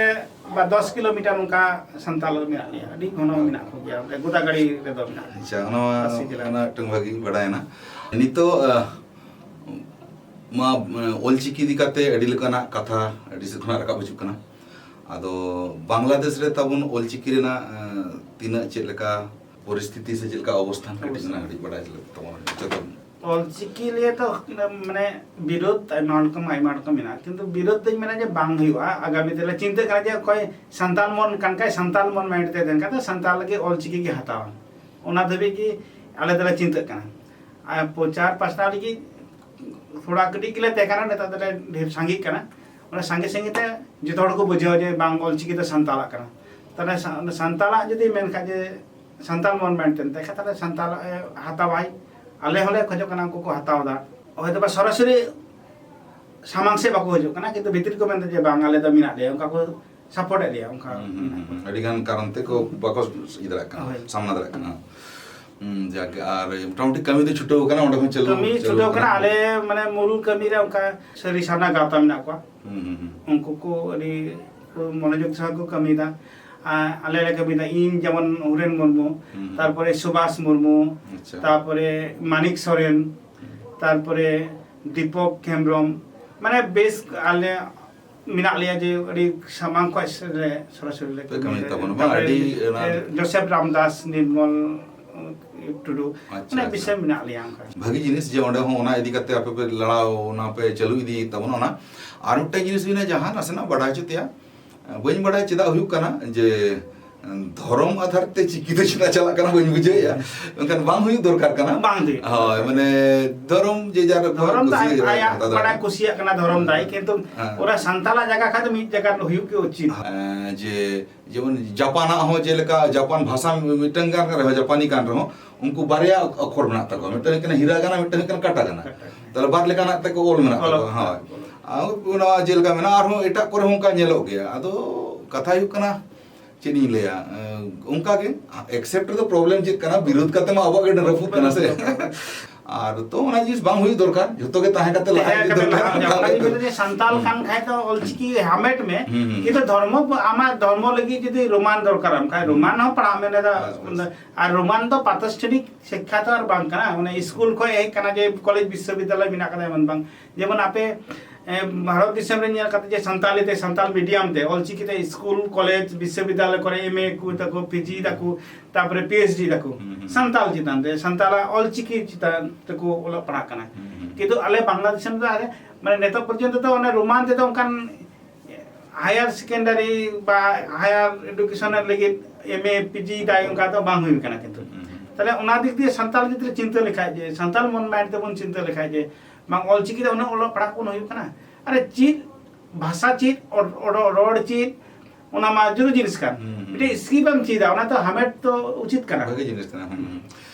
ᱵᱟ ᱫᱚᱥ ᱠᱤᱞᱳᱢᱤᱴᱟᱨ ᱚᱱᱠᱟ ᱥᱟᱱᱛᱟᱲ ᱢᱮᱱᱟᱜ ᱞᱮᱭᱟ᱾ ᱟᱹᱰᱤ ᱜᱷᱚᱱᱚ ᱢᱮᱱᱟᱜ ᱠᱚᱜᱮᱭᱟ, ᱚᱸᱰᱮ ᱜᱳᱫᱟᱜᱟᱲᱤ ᱨᱮᱫᱚ ᱢᱮᱱᱟᱜ ᱞᱮᱭᱟ᱾ ᱟᱪᱪᱷᱟ, ᱚᱱᱟ ᱢᱟ, ᱯᱟᱹᱥᱤ ᱡᱮᱞᱟ᱾ ᱚᱱᱟ ᱢᱤᱫᱴᱟᱝ ᱵᱷᱟᱹᱜᱤ ᱵᱟᱰᱟᱭᱮᱱᱟ᱾ ᱱᱤᱛᱚᱜ, ᱟᱸ, ᱢᱟ, ᱟᱸ, ᱚᱞᱪᱤᱠᱤ ᱤᱫᱤ ᱠᱟᱛᱮ ᱟᱹᱰᱤ ᱞᱮᱠᱟᱱᱟᱜ ᱠᱟᱛᱷᱟ ᱟᱹᱰᱤ ᱥᱮᱫ ᱠᱷᱚᱱᱟᱜ ᱨᱟᱠᱟᱵ ᱦᱤᱡᱩᱜ ᱠᱟᱱᱟ᱾ ᱟᱫᱚ ᱵᱟᱝᱞᱟᱫᱮᱥ ᱨᱮ ᱛᱟᱵᱚᱱ ᱚᱞᱪᱤᱠᱤ ᱨᱮᱱᱟᱜ, ᱟᱸ, ᱛᱤᱱᱟᱹᱜ ᱪᱮᱫ ᱞᱮᱠᱟ ᱯᱚᱨᱤᱥᱛᱷᱤᱛᱤ ᱥᱮ ᱪᱮᱫ ᱞᱮᱠᱟ ᱚᱵᱚᱥᱛᱷᱟᱱ ᱠᱟᱹᱴᱤᱡ ᱚᱵᱚᱥᱛᱷᱟᱱ᱾ ᱚᱱᱟ ᱠᱟᱹᱴᱤᱡ ᱵᱟᱰᱟᱭ ᱞᱟᱹᱜᱤᱫ ᱛᱟᱵᱚᱱ ᱡᱚᱛᱚ᱾ ᱚᱞᱪᱤᱠᱤ ᱞᱤᱭᱮ ᱛᱚ, ᱢᱟᱱᱮ, ᱵᱤᱨᱳᱫᱷ ᱟᱭᱢᱟ ᱨᱚᱠᱚᱢ, ᱟᱭᱢᱟ ᱨᱚᱠᱚᱢ ᱢᱮᱱᱟᱜᱼᱟ, ᱠᱤᱱᱛᱩ ᱵᱤᱨᱳᱫᱷ ᱫᱚᱧ ᱢᱮᱱᱟ ᱡᱮ ᱵᱟᱝ ᱦᱩᱭᱩᱜᱼᱟ᱾ ᱟᱜᱟᱢᱤ ᱫᱤᱱ ᱨᱮ ᱪᱤᱱᱛᱟᱹᱜ ᱠᱟᱱᱟ ᱡᱮ ᱚᱠᱚᱭ ᱥᱟᱱᱛᱟᱲ ᱢᱚᱱ ᱠᱟᱱ ᱠᱷᱟᱡ, ᱥᱟᱱᱛᱟᱲ ᱢᱚᱱ mind ᱛᱮ ᱛᱟᱦᱮᱱ ᱠᱷᱟᱡ, ᱛᱚ ᱥᱟᱱᱛᱟᱲ ᱞᱟᱹᱜᱤᱫ ᱚᱞᱪᱤᱠᱤ ᱜᱮ ᱦᱟᱛᱟᱣᱟ, ᱚᱱᱟ ᱫᱷᱟᱹᱵᱤᱡ ᱜᱮ ᱟᱞᱮ ᱫᱚᱞᱮ ᱪᱤᱱᱛᱟᱹᱜ ᱠᱟᱱᱟ᱾ ᱟᱨ ᱯᱨᱚᱪᱟᱨ ᱯᱟᱥᱱᱟᱣ ᱞᱟᱹᱜᱤᱫ ᱛᱷᱚᱲᱟ ᱠᱟᱹᱴᱤᱡ ᱜᱮᱞᱮ ᱛᱟᱦᱮᱸ ᱠᱟᱱᱟ, ᱱᱮᱛᱟᱨ ᱫᱚᱞᱮ ᱰᱷᱮᱨ ᱥᱟᱸᱜᱮᱜ ᱠᱟᱱᱟ᱾ ᱚᱱᱟ ᱥᱟᱸᱜᱮ ᱥᱟᱸᱜᱮ ᱛᱮ ᱡᱚᱛᱚ ᱦᱚᱲ ᱠᱚ ᱵᱩᱡᱷᱟᱹᱣᱟ ᱡᱮ ᱵᱟᱝ, ᱚᱞᱪᱤᱠᱤ ᱫᱚ ᱥᱟᱱᱛᱟᱲᱟᱜ ᱠᱟᱱᱟ᱾ ᱛᱟᱦᱞᱮ ᱥᱟ-, ᱥᱟᱱᱛᱟᱲᱟᱜ ᱡᱩᱫᱤ ᱢᱮᱱ ᱠᱷᱟᱡ ᱡᱮ ᱥᱟᱱᱛᱟᱲ ᱢᱚᱱ ᱢᱮᱱᱛᱮ, ᱛᱟᱦᱞᱮ ᱥᱟᱱᱛᱟᱲ, ᱮ, ᱦᱟᱛᱟᱣᱟᱭ᱾ ᱟᱞᱮ ᱦᱚᱸᱞᱮ ᱠᱷᱚᱡᱚᱜ ᱠᱟᱱᱟ ᱩᱱᱠᱩ ᱠᱚ ᱦᱟᱛᱟᱣ ᱮᱫᱟ᱾ ᱦᱚᱭᱛᱳ ᱵᱟ ᱥᱚᱨᱟᱥᱚᱨᱤ ᱥᱟᱢᱟᱝ ᱥᱮᱫ ᱵᱟᱠᱚ ᱦᱤᱡᱩᱜ ᱠᱟᱱᱟ, ᱠᱤᱱᱛᱩ ᱵᱷᱤᱛᱤᱨ ᱠᱚ ᱢᱮᱱᱫᱟ ᱡᱮ ᱵᱟᱝ, ᱟᱞᱮ ᱫᱚ ᱢᱮᱱᱟᱜ ᱞᱮᱭᱟ, ᱚᱱᱠᱟ ᱠᱚ support ᱮᱫ ᱞᱮᱭᱟ, ᱚᱱᱠᱟ ᱦᱩᱸ, ᱦᱩᱸ, ᱢᱮᱱᱟᱜ ᱦᱩᱸ, ᱠᱚᱣᱟ᱾ ᱦᱩᱸ᱾ ᱟᱹᱰᱤ ᱜᱟᱱ ᱠᱟᱨᱚᱱ ᱛᱮᱠᱚ ᱵᱟᱠᱚ ᱤᱭᱟᱹ ᱫᱟᱲᱮᱭᱟᱜ ᱠᱟᱱᱟ, ᱦᱳᱭ᱾ ᱥᱟᱢᱱᱟ ᱫᱟᱲᱮᱭᱟᱜ ᱠᱟᱱᱟ᱾ ᱦᱩᱸ, ᱡᱟᱜᱮ, ᱟᱨ ᱢᱚᱴᱟᱢᱩᱴᱤ ᱠᱟᱹᱢᱤ ᱫᱚ ᱪᱷᱩᱴᱟᱹᱣ ᱠᱟᱱᱟ, ᱚᱸᱰᱮ ᱠᱷᱚᱱ ᱪᱟᱹᱞᱩ, ᱠᱟᱹᱢᱤ ᱪᱟᱹᱞᱩ ᱪᱷᱩᱴᱟᱹᱣ ᱠᱟᱱᱟ᱾ ᱠᱟᱱᱟ᱾ ᱟᱞᱮ, ᱢᱟᱱᱮ, ᱢᱩᱞ ᱠᱟᱹᱢᱤ ᱨᱮ ᱚᱱᱠᱟ ᱥᱟᱹᱨᱤ ᱥᱟᱨᱱᱟ ᱜᱟᱶᱛᱟ ᱢᱮᱱᱟᱜ ᱠᱚᱣᱟ᱾ ᱦᱩᱸ, ᱦᱩᱸ, ᱦᱩᱸ᱾ ᱩᱱᱠᱩ ᱠᱚ ᱟᱹᱰᱤ ᱠᱚ ᱢᱚᱱᱳᱡᱳᱜᱽ ᱥᱟᱶ ᱠᱚ ᱠᱟᱹᱢᱤᱭᱮᱫᱟ᱾ ᱟᱞᱮ ᱞᱮᱠᱟ ᱢᱮᱱᱟᱜᱼᱟ, ᱤᱧ ᱡᱮᱢᱚᱱ ᱦᱩᱨᱮᱱ ᱢᱩᱨᱢᱩ, ᱦᱩᱸ, ᱦᱩᱸ᱾ ᱛᱟᱨᱯᱚᱨᱮ ᱥᱩᱵᱷᱟᱥ ᱢᱩᱨᱢᱩ, ᱟᱪᱪᱷᱟ᱾ ᱛᱟᱨᱯᱚᱨᱮ ᱢᱟᱱᱤᱠ ᱥᱚᱨᱮᱱ, ᱛᱟᱨᱯᱚᱨᱮ ᱫᱤᱯᱚᱠ ᱦᱮᱢᱵᱨᱚᱢ, ᱢᱟᱱᱮ ᱵᱮᱥ ᱟᱞᱮ ᱢᱮᱱᱟᱜ ᱞᱮᱭᱟ ᱡᱮ ᱟᱹᱰᱤ ᱥᱟᱢᱟᱝ ᱠᱷᱚᱱ ᱞᱮ ᱥᱚᱨᱟᱥᱚᱨᱤ ᱞᱮ ᱯᱮ ᱠᱟᱹᱢᱤ ᱠᱟᱹᱢᱤᱭᱮᱫᱟ᱾ ᱛᱟᱵᱚᱱᱟ, ᱵᱟᱝ? ᱛᱟᱨᱯᱚᱨᱮ, ᱟᱹᱰᱤ ᱚᱱᱟ ᱮ, ᱡᱳᱥᱮᱯ ᱨᱟᱢᱫᱟᱥ, ᱱᱤᱨᱢᱚᱞ, ᱮ, ᱴᱩᱰᱩ, ᱟᱪᱪᱷᱟ, ᱢᱟᱱᱮ ᱟᱪᱪᱷᱟ᱾ ᱵᱤᱥᱮ ᱢᱮᱱᱟᱜ ᱞᱮᱭᱟ ᱚᱱᱠᱟ᱾ ᱵᱷᱟᱹᱜᱤ ᱡᱤᱱᱤᱥ ᱡᱮ ᱚᱸᱰᱮ ᱦᱚᱸ ᱚᱱᱟ ᱤᱫᱤ ᱠᱟᱛᱮ ᱟᱯᱮ ᱯᱮ ᱞᱟᱲᱟᱣ, ᱚᱱᱟ ᱯᱮ ᱪᱟᱹᱞᱩ ᱤᱫᱤᱭᱮᱫ ᱛᱟᱵᱚᱱᱟ᱾ ᱚᱱᱟ ᱟᱨ ᱢᱤᱫᱴᱟᱝ ᱡᱤᱱᱤᱥ ᱦᱩᱭᱱᱟ, ᱡᱟᱦᱟᱸ ᱱᱟᱥᱮᱱᱟᱜ ᱵᱟᱰᱟᱭ ᱦᱚᱪᱚ ᱛᱮᱭᱟ, ᱵᱟᱹᱧ ᱵᱟᱰᱟᱭᱟ ᱪᱮᱫᱟᱜ ᱦᱩᱭᱩᱜ ᱠᱟᱱᱟ ᱡᱮ ᱫᱷᱚᱨᱚᱢ ᱟᱫᱷᱟᱨ ᱛᱮ ᱪᱤᱠᱤ ᱫᱚ ᱪᱮᱫᱟᱜ ᱪᱟᱞᱟᱜ ᱠᱟᱱᱟ ᱵᱟᱹᱧ ᱵᱩᱡᱷᱟᱹᱣᱮᱫᱼᱟ, ᱢᱮᱱᱠᱷᱟᱱ ᱵᱟᱝ ᱦᱩᱭᱩᱜ ᱫᱚᱨᱠᱟᱨ ᱠᱟᱱᱟ᱾ ᱵᱟᱝ ᱦᱩᱭᱩᱜ ᱦᱳᱭ, ᱠᱟᱱᱟ᱾ ᱢᱟᱱᱮ ᱫᱷᱚᱨᱚᱢ ᱡᱮ ᱡᱟᱨ ᱫᱷᱚᱨᱚᱢ ᱫᱚ ᱠᱩᱥᱤ ᱟᱡ, ᱨᱮ ᱟᱭᱟᱜ ᱦᱟᱛᱟᱣ ᱵᱟᱰᱟᱭ ᱫᱟᱲᱮᱭᱟᱜᱼᱟ᱾ ᱠᱩᱥᱤᱭᱟᱜ ᱠᱟᱱᱟ ᱫᱷᱚᱨᱚᱢ ᱫᱟᱭ, ᱠᱤᱱᱛᱩ ᱦᱮᱸ᱾ ᱚᱱᱟ ᱥᱟᱱᱛᱟᱲᱟᱜ ᱡᱟᱭᱜᱟ ᱠᱷᱟᱡ ᱫᱚ ᱢᱤᱫ ᱡᱟᱭᱜᱟ ᱨᱮ ᱦᱩᱭᱩᱜ ᱜᱮ ᱩᱪᱤᱛ᱾ ᱦᱮᱸ, ᱡᱮ ᱡᱮᱢᱚᱱ ᱡᱟᱯᱟᱱᱟᱜ ᱦᱚᱸ ᱡᱮᱞᱮᱠᱟ ᱡᱟᱯᱟᱱ ᱵᱷᱟᱥᱟ ᱢᱤᱫᱴᱟᱝ ᱠᱟᱱ ᱨᱮᱦᱚᱸ, ᱡᱟᱯᱟᱱᱤ ᱠᱟᱱ ᱨᱮᱦᱚᱸ, ᱩᱱᱠᱩ ᱵᱟᱨᱭᱟ ᱚᱠᱷᱚᱨ ᱢᱮᱱᱟᱜ ᱛᱟᱠᱚᱣᱟ, ᱢᱤᱫᱴᱟᱝ ᱦᱩᱭᱩᱜ ᱠᱟᱱᱟ ᱦᱤᱨᱟᱜᱟᱱᱟ, ᱢᱤᱫᱴᱟᱝ ᱦᱩᱭᱩᱜ ᱠᱟᱱᱟ ᱠᱟᱴᱟᱜᱟᱱᱟ᱾ ᱠᱟᱴᱟᱜᱟᱱᱟ᱾ ᱛᱟᱦᱞᱮ ᱵᱟᱨ ᱞᱮᱠᱟᱱᱟᱜ ᱛᱮᱠᱚ ᱚᱞ ᱢᱮᱱᱟᱜ ᱚᱞᱚᱜ ᱛᱟᱠᱚᱣᱟ᱾ ᱦᱳᱭ᱾ ᱠᱟᱱᱟ᱾ ᱟᱨ ᱱᱚᱣᱟ ᱡᱮᱞᱮᱠᱟ ᱢᱮᱱᱟᱜᱼᱟ, ᱟᱨᱦᱚᱸ ᱮᱴᱟᱜ ᱠᱚᱨᱮ ᱦᱚᱸ ᱚᱱᱠᱟ ᱧᱮᱞᱚᱜ ᱜᱮᱭᱟ᱾ ᱟᱫᱚ ᱠᱟᱛᱷᱟ ᱦᱩᱭᱩᱜ ᱠᱟᱱᱟ, ᱪᱮᱫ ᱤᱧ ᱞᱟᱹᱭᱟ, ᱮᱸ, ᱚᱱᱠᱟ ᱜᱮ accept ᱨᱮᱫᱚ problem ᱪᱮᱫ ᱠᱟᱱᱟ, ᱵᱤᱨᱳᱫ ᱠᱟᱛᱮ ᱢᱟ ᱟᱵᱚᱣᱟᱜ ᱜᱮ ᱨᱟᱹᱯᱩᱫ ᱠᱟᱱᱟ ᱥᱮ᱾ ᱟᱨ ᱛᱚ ᱚᱱᱟ ᱡᱤᱱᱤᱥ ᱵᱟᱝ ᱦᱩᱭᱩᱜ ᱫᱚᱨᱠᱟᱨ, ᱡᱷᱚᱛᱚ ᱜᱮ ᱛᱟᱦᱮᱸ ᱠᱟᱛᱮ ᱞᱟᱦᱟ ᱛᱟᱦᱮᱸ ᱤᱫᱤ ᱠᱟᱛᱮ ᱫᱚᱨᱠᱟᱨ᱾ ᱞᱟᱦᱟ ᱧᱟᱯᱟᱢ ᱚᱱᱠᱟ ᱜᱮ ᱡᱩᱫᱤ ᱥᱟᱱᱛᱟᱲ ᱦᱩᱸ᱾ ᱠᱟᱱ ᱠᱷᱟᱡ ᱫᱚ ᱚᱞᱪᱤᱠᱤ ᱦᱟᱢᱮᱴ ᱢᱮ, ᱦᱩᱸ, ᱦᱩᱸ᱾ ᱠᱤᱱᱛᱩ ᱫᱷᱚᱨᱢᱚ, ᱟᱢᱟᱜ ᱫᱷᱚᱨᱢᱚ ᱞᱟᱹᱜᱤᱫ ᱡᱩᱫᱤ ᱨᱳᱢᱟᱱ ᱫᱚᱨᱠᱟᱨᱟᱢ ᱠᱷᱟᱡ, ᱦᱩᱸ᱾ ᱨᱳᱢᱟᱱ ᱦᱚᱸ ᱯᱟᱲᱦᱟᱜ ᱢᱮ, ᱚᱱᱟ ᱫᱚ, ᱵᱟᱥ, ᱵᱟᱥ᱾ ᱟᱨ ᱨᱳᱢᱟᱱ ᱫᱚ ᱯᱨᱟᱛᱤᱥᱴᱷᱟᱱᱤᱠ ᱥᱤᱠᱠᱷᱟ ᱛᱚ ᱟᱨ ᱵᱟᱝ ᱠᱟᱱᱟ, ᱢᱟᱱᱮ ᱥᱠᱩᱞ ᱠᱷᱚᱡ ᱦᱮᱡ ᱠᱟᱱᱟ ᱡᱮ ᱠᱚᱞᱮᱡᱽ ᱵᱤᱥᱥᱚᱵᱤᱫᱽᱫᱟᱞᱚᱭ ᱢᱮᱱᱟᱜ ᱠᱟᱫᱟ, ᱮᱢᱚᱱ ᱵᱟᱝ᱾ ᱡᱮᱢᱚᱱ ᱟᱯᱮ, ᱮ, ᱵᱷᱟᱨᱚᱛ ᱫᱤᱥᱚᱢ ᱨᱮ ᱧᱮᱞ ᱠᱟᱛᱮ ᱡᱮ ᱥᱟᱱᱛᱟᱞᱤ ᱛᱮ, ᱥᱟᱱᱛᱟᱞ medium ᱛᱮ ᱚᱞᱪᱤᱠᱤ ᱛᱮ ᱥᱠᱩᱞ, ᱠᱚᱞᱮᱡᱽ, ᱵᱤᱥᱥᱚᱵᱤᱫᱽᱫᱟᱞᱚᱭ ᱠᱚᱨᱮ M A ᱠᱚ ᱛᱟᱠᱚ, P G ᱫᱟᱠᱚ, ᱛᱟᱨᱯᱚᱨᱮ P H D ᱫᱟᱠᱚ, ᱦᱩᱸ, ᱦᱩᱸ᱾ ᱥᱟᱱᱛᱟᱞ ᱪᱮᱛᱟᱱ ᱨᱮ, ᱥᱟᱱᱛᱟᱞᱟᱜ ᱚᱞᱪᱤᱠᱤ ᱪᱮᱛᱟᱱ ᱛᱮᱠᱚ ᱚᱞᱚᱜ ᱯᱟᱲᱦᱟᱜ ᱠᱟᱱᱟ᱾ ᱦᱩᱸ, ᱦᱩᱸ᱾ ᱠᱤᱱᱛᱩ ᱟᱞᱮ ᱵᱟᱝᱞᱟ ᱫᱤᱥᱚᱢ ᱨᱮ ᱟᱞᱮ, ᱢᱟᱱᱮ ᱱᱤᱛᱚᱜ ᱯᱚᱨᱡᱚᱱᱛᱚ ᱫᱚ ᱚᱱᱮ ᱨᱳᱢᱟᱱ ᱛᱮᱫᱚ ᱚᱱᱠᱟᱱ higher secondary ᱵᱟ higher education ᱞᱟᱹᱜᱤᱫ M A, P G ᱫᱟᱭ ᱚᱱᱠᱟ ᱫᱚ ᱵᱟᱝ ᱦᱩᱭ ᱠᱟᱱᱟ ᱠᱤᱱᱛᱩ᱾ ᱦᱩᱸ, ᱦᱩᱸ᱾ ᱛᱟᱦᱞᱮ ᱚᱱᱟ ᱫᱤᱠ ᱫᱤᱭᱮ ᱥᱟᱱᱛᱟᱲ ᱜᱤᱫᱽᱨᱟᱹ ᱪᱤᱱᱛᱟᱹ ᱞᱮᱠᱷᱟᱡ ᱡᱮ, ᱥᱟᱱᱛᱟᱲ ᱢᱚᱱ mind ᱛᱮᱵᱚᱱ ᱪᱤᱱᱛᱟᱹ ᱞᱮᱠᱷᱟᱡ ᱡᱮ, ᱵᱟᱝ ᱚᱞᱪᱤᱠᱤ ᱛᱮ ᱩᱱᱟᱹᱜ ᱚᱞᱚᱜ ᱯᱟᱲᱦᱟᱜ ᱵᱚᱱ ᱦᱩᱭᱩᱜ ᱠᱟᱱᱟ, ᱟᱨᱮ ᱪᱮᱫ ᱵᱷᱟᱥᱟ, ᱪᱮᱫ ᱚ-, ᱚ-, ᱨᱚᱲ ᱪᱮᱫ, ᱚᱱᱟ ᱢᱟ ᱡᱩᱫᱟᱹ ᱡᱤᱱᱤᱥ ᱠᱟᱱ᱾ ᱦᱩᱸ, ᱦᱩᱸ᱾ ᱢᱤᱫᱴᱮᱡ skill ᱮᱢ ᱪᱮᱫᱟ, ᱚᱱᱟ ᱛᱚ ᱦᱟᱢᱮᱴ ᱛᱚ ᱩᱪᱤᱛ ᱠᱟᱱᱟ᱾ ᱵᱷᱟᱜᱮ ᱡᱤᱱᱤᱥ ᱠᱟᱱᱟ᱾ ᱦᱩᱸ, ᱦᱩᱸ᱾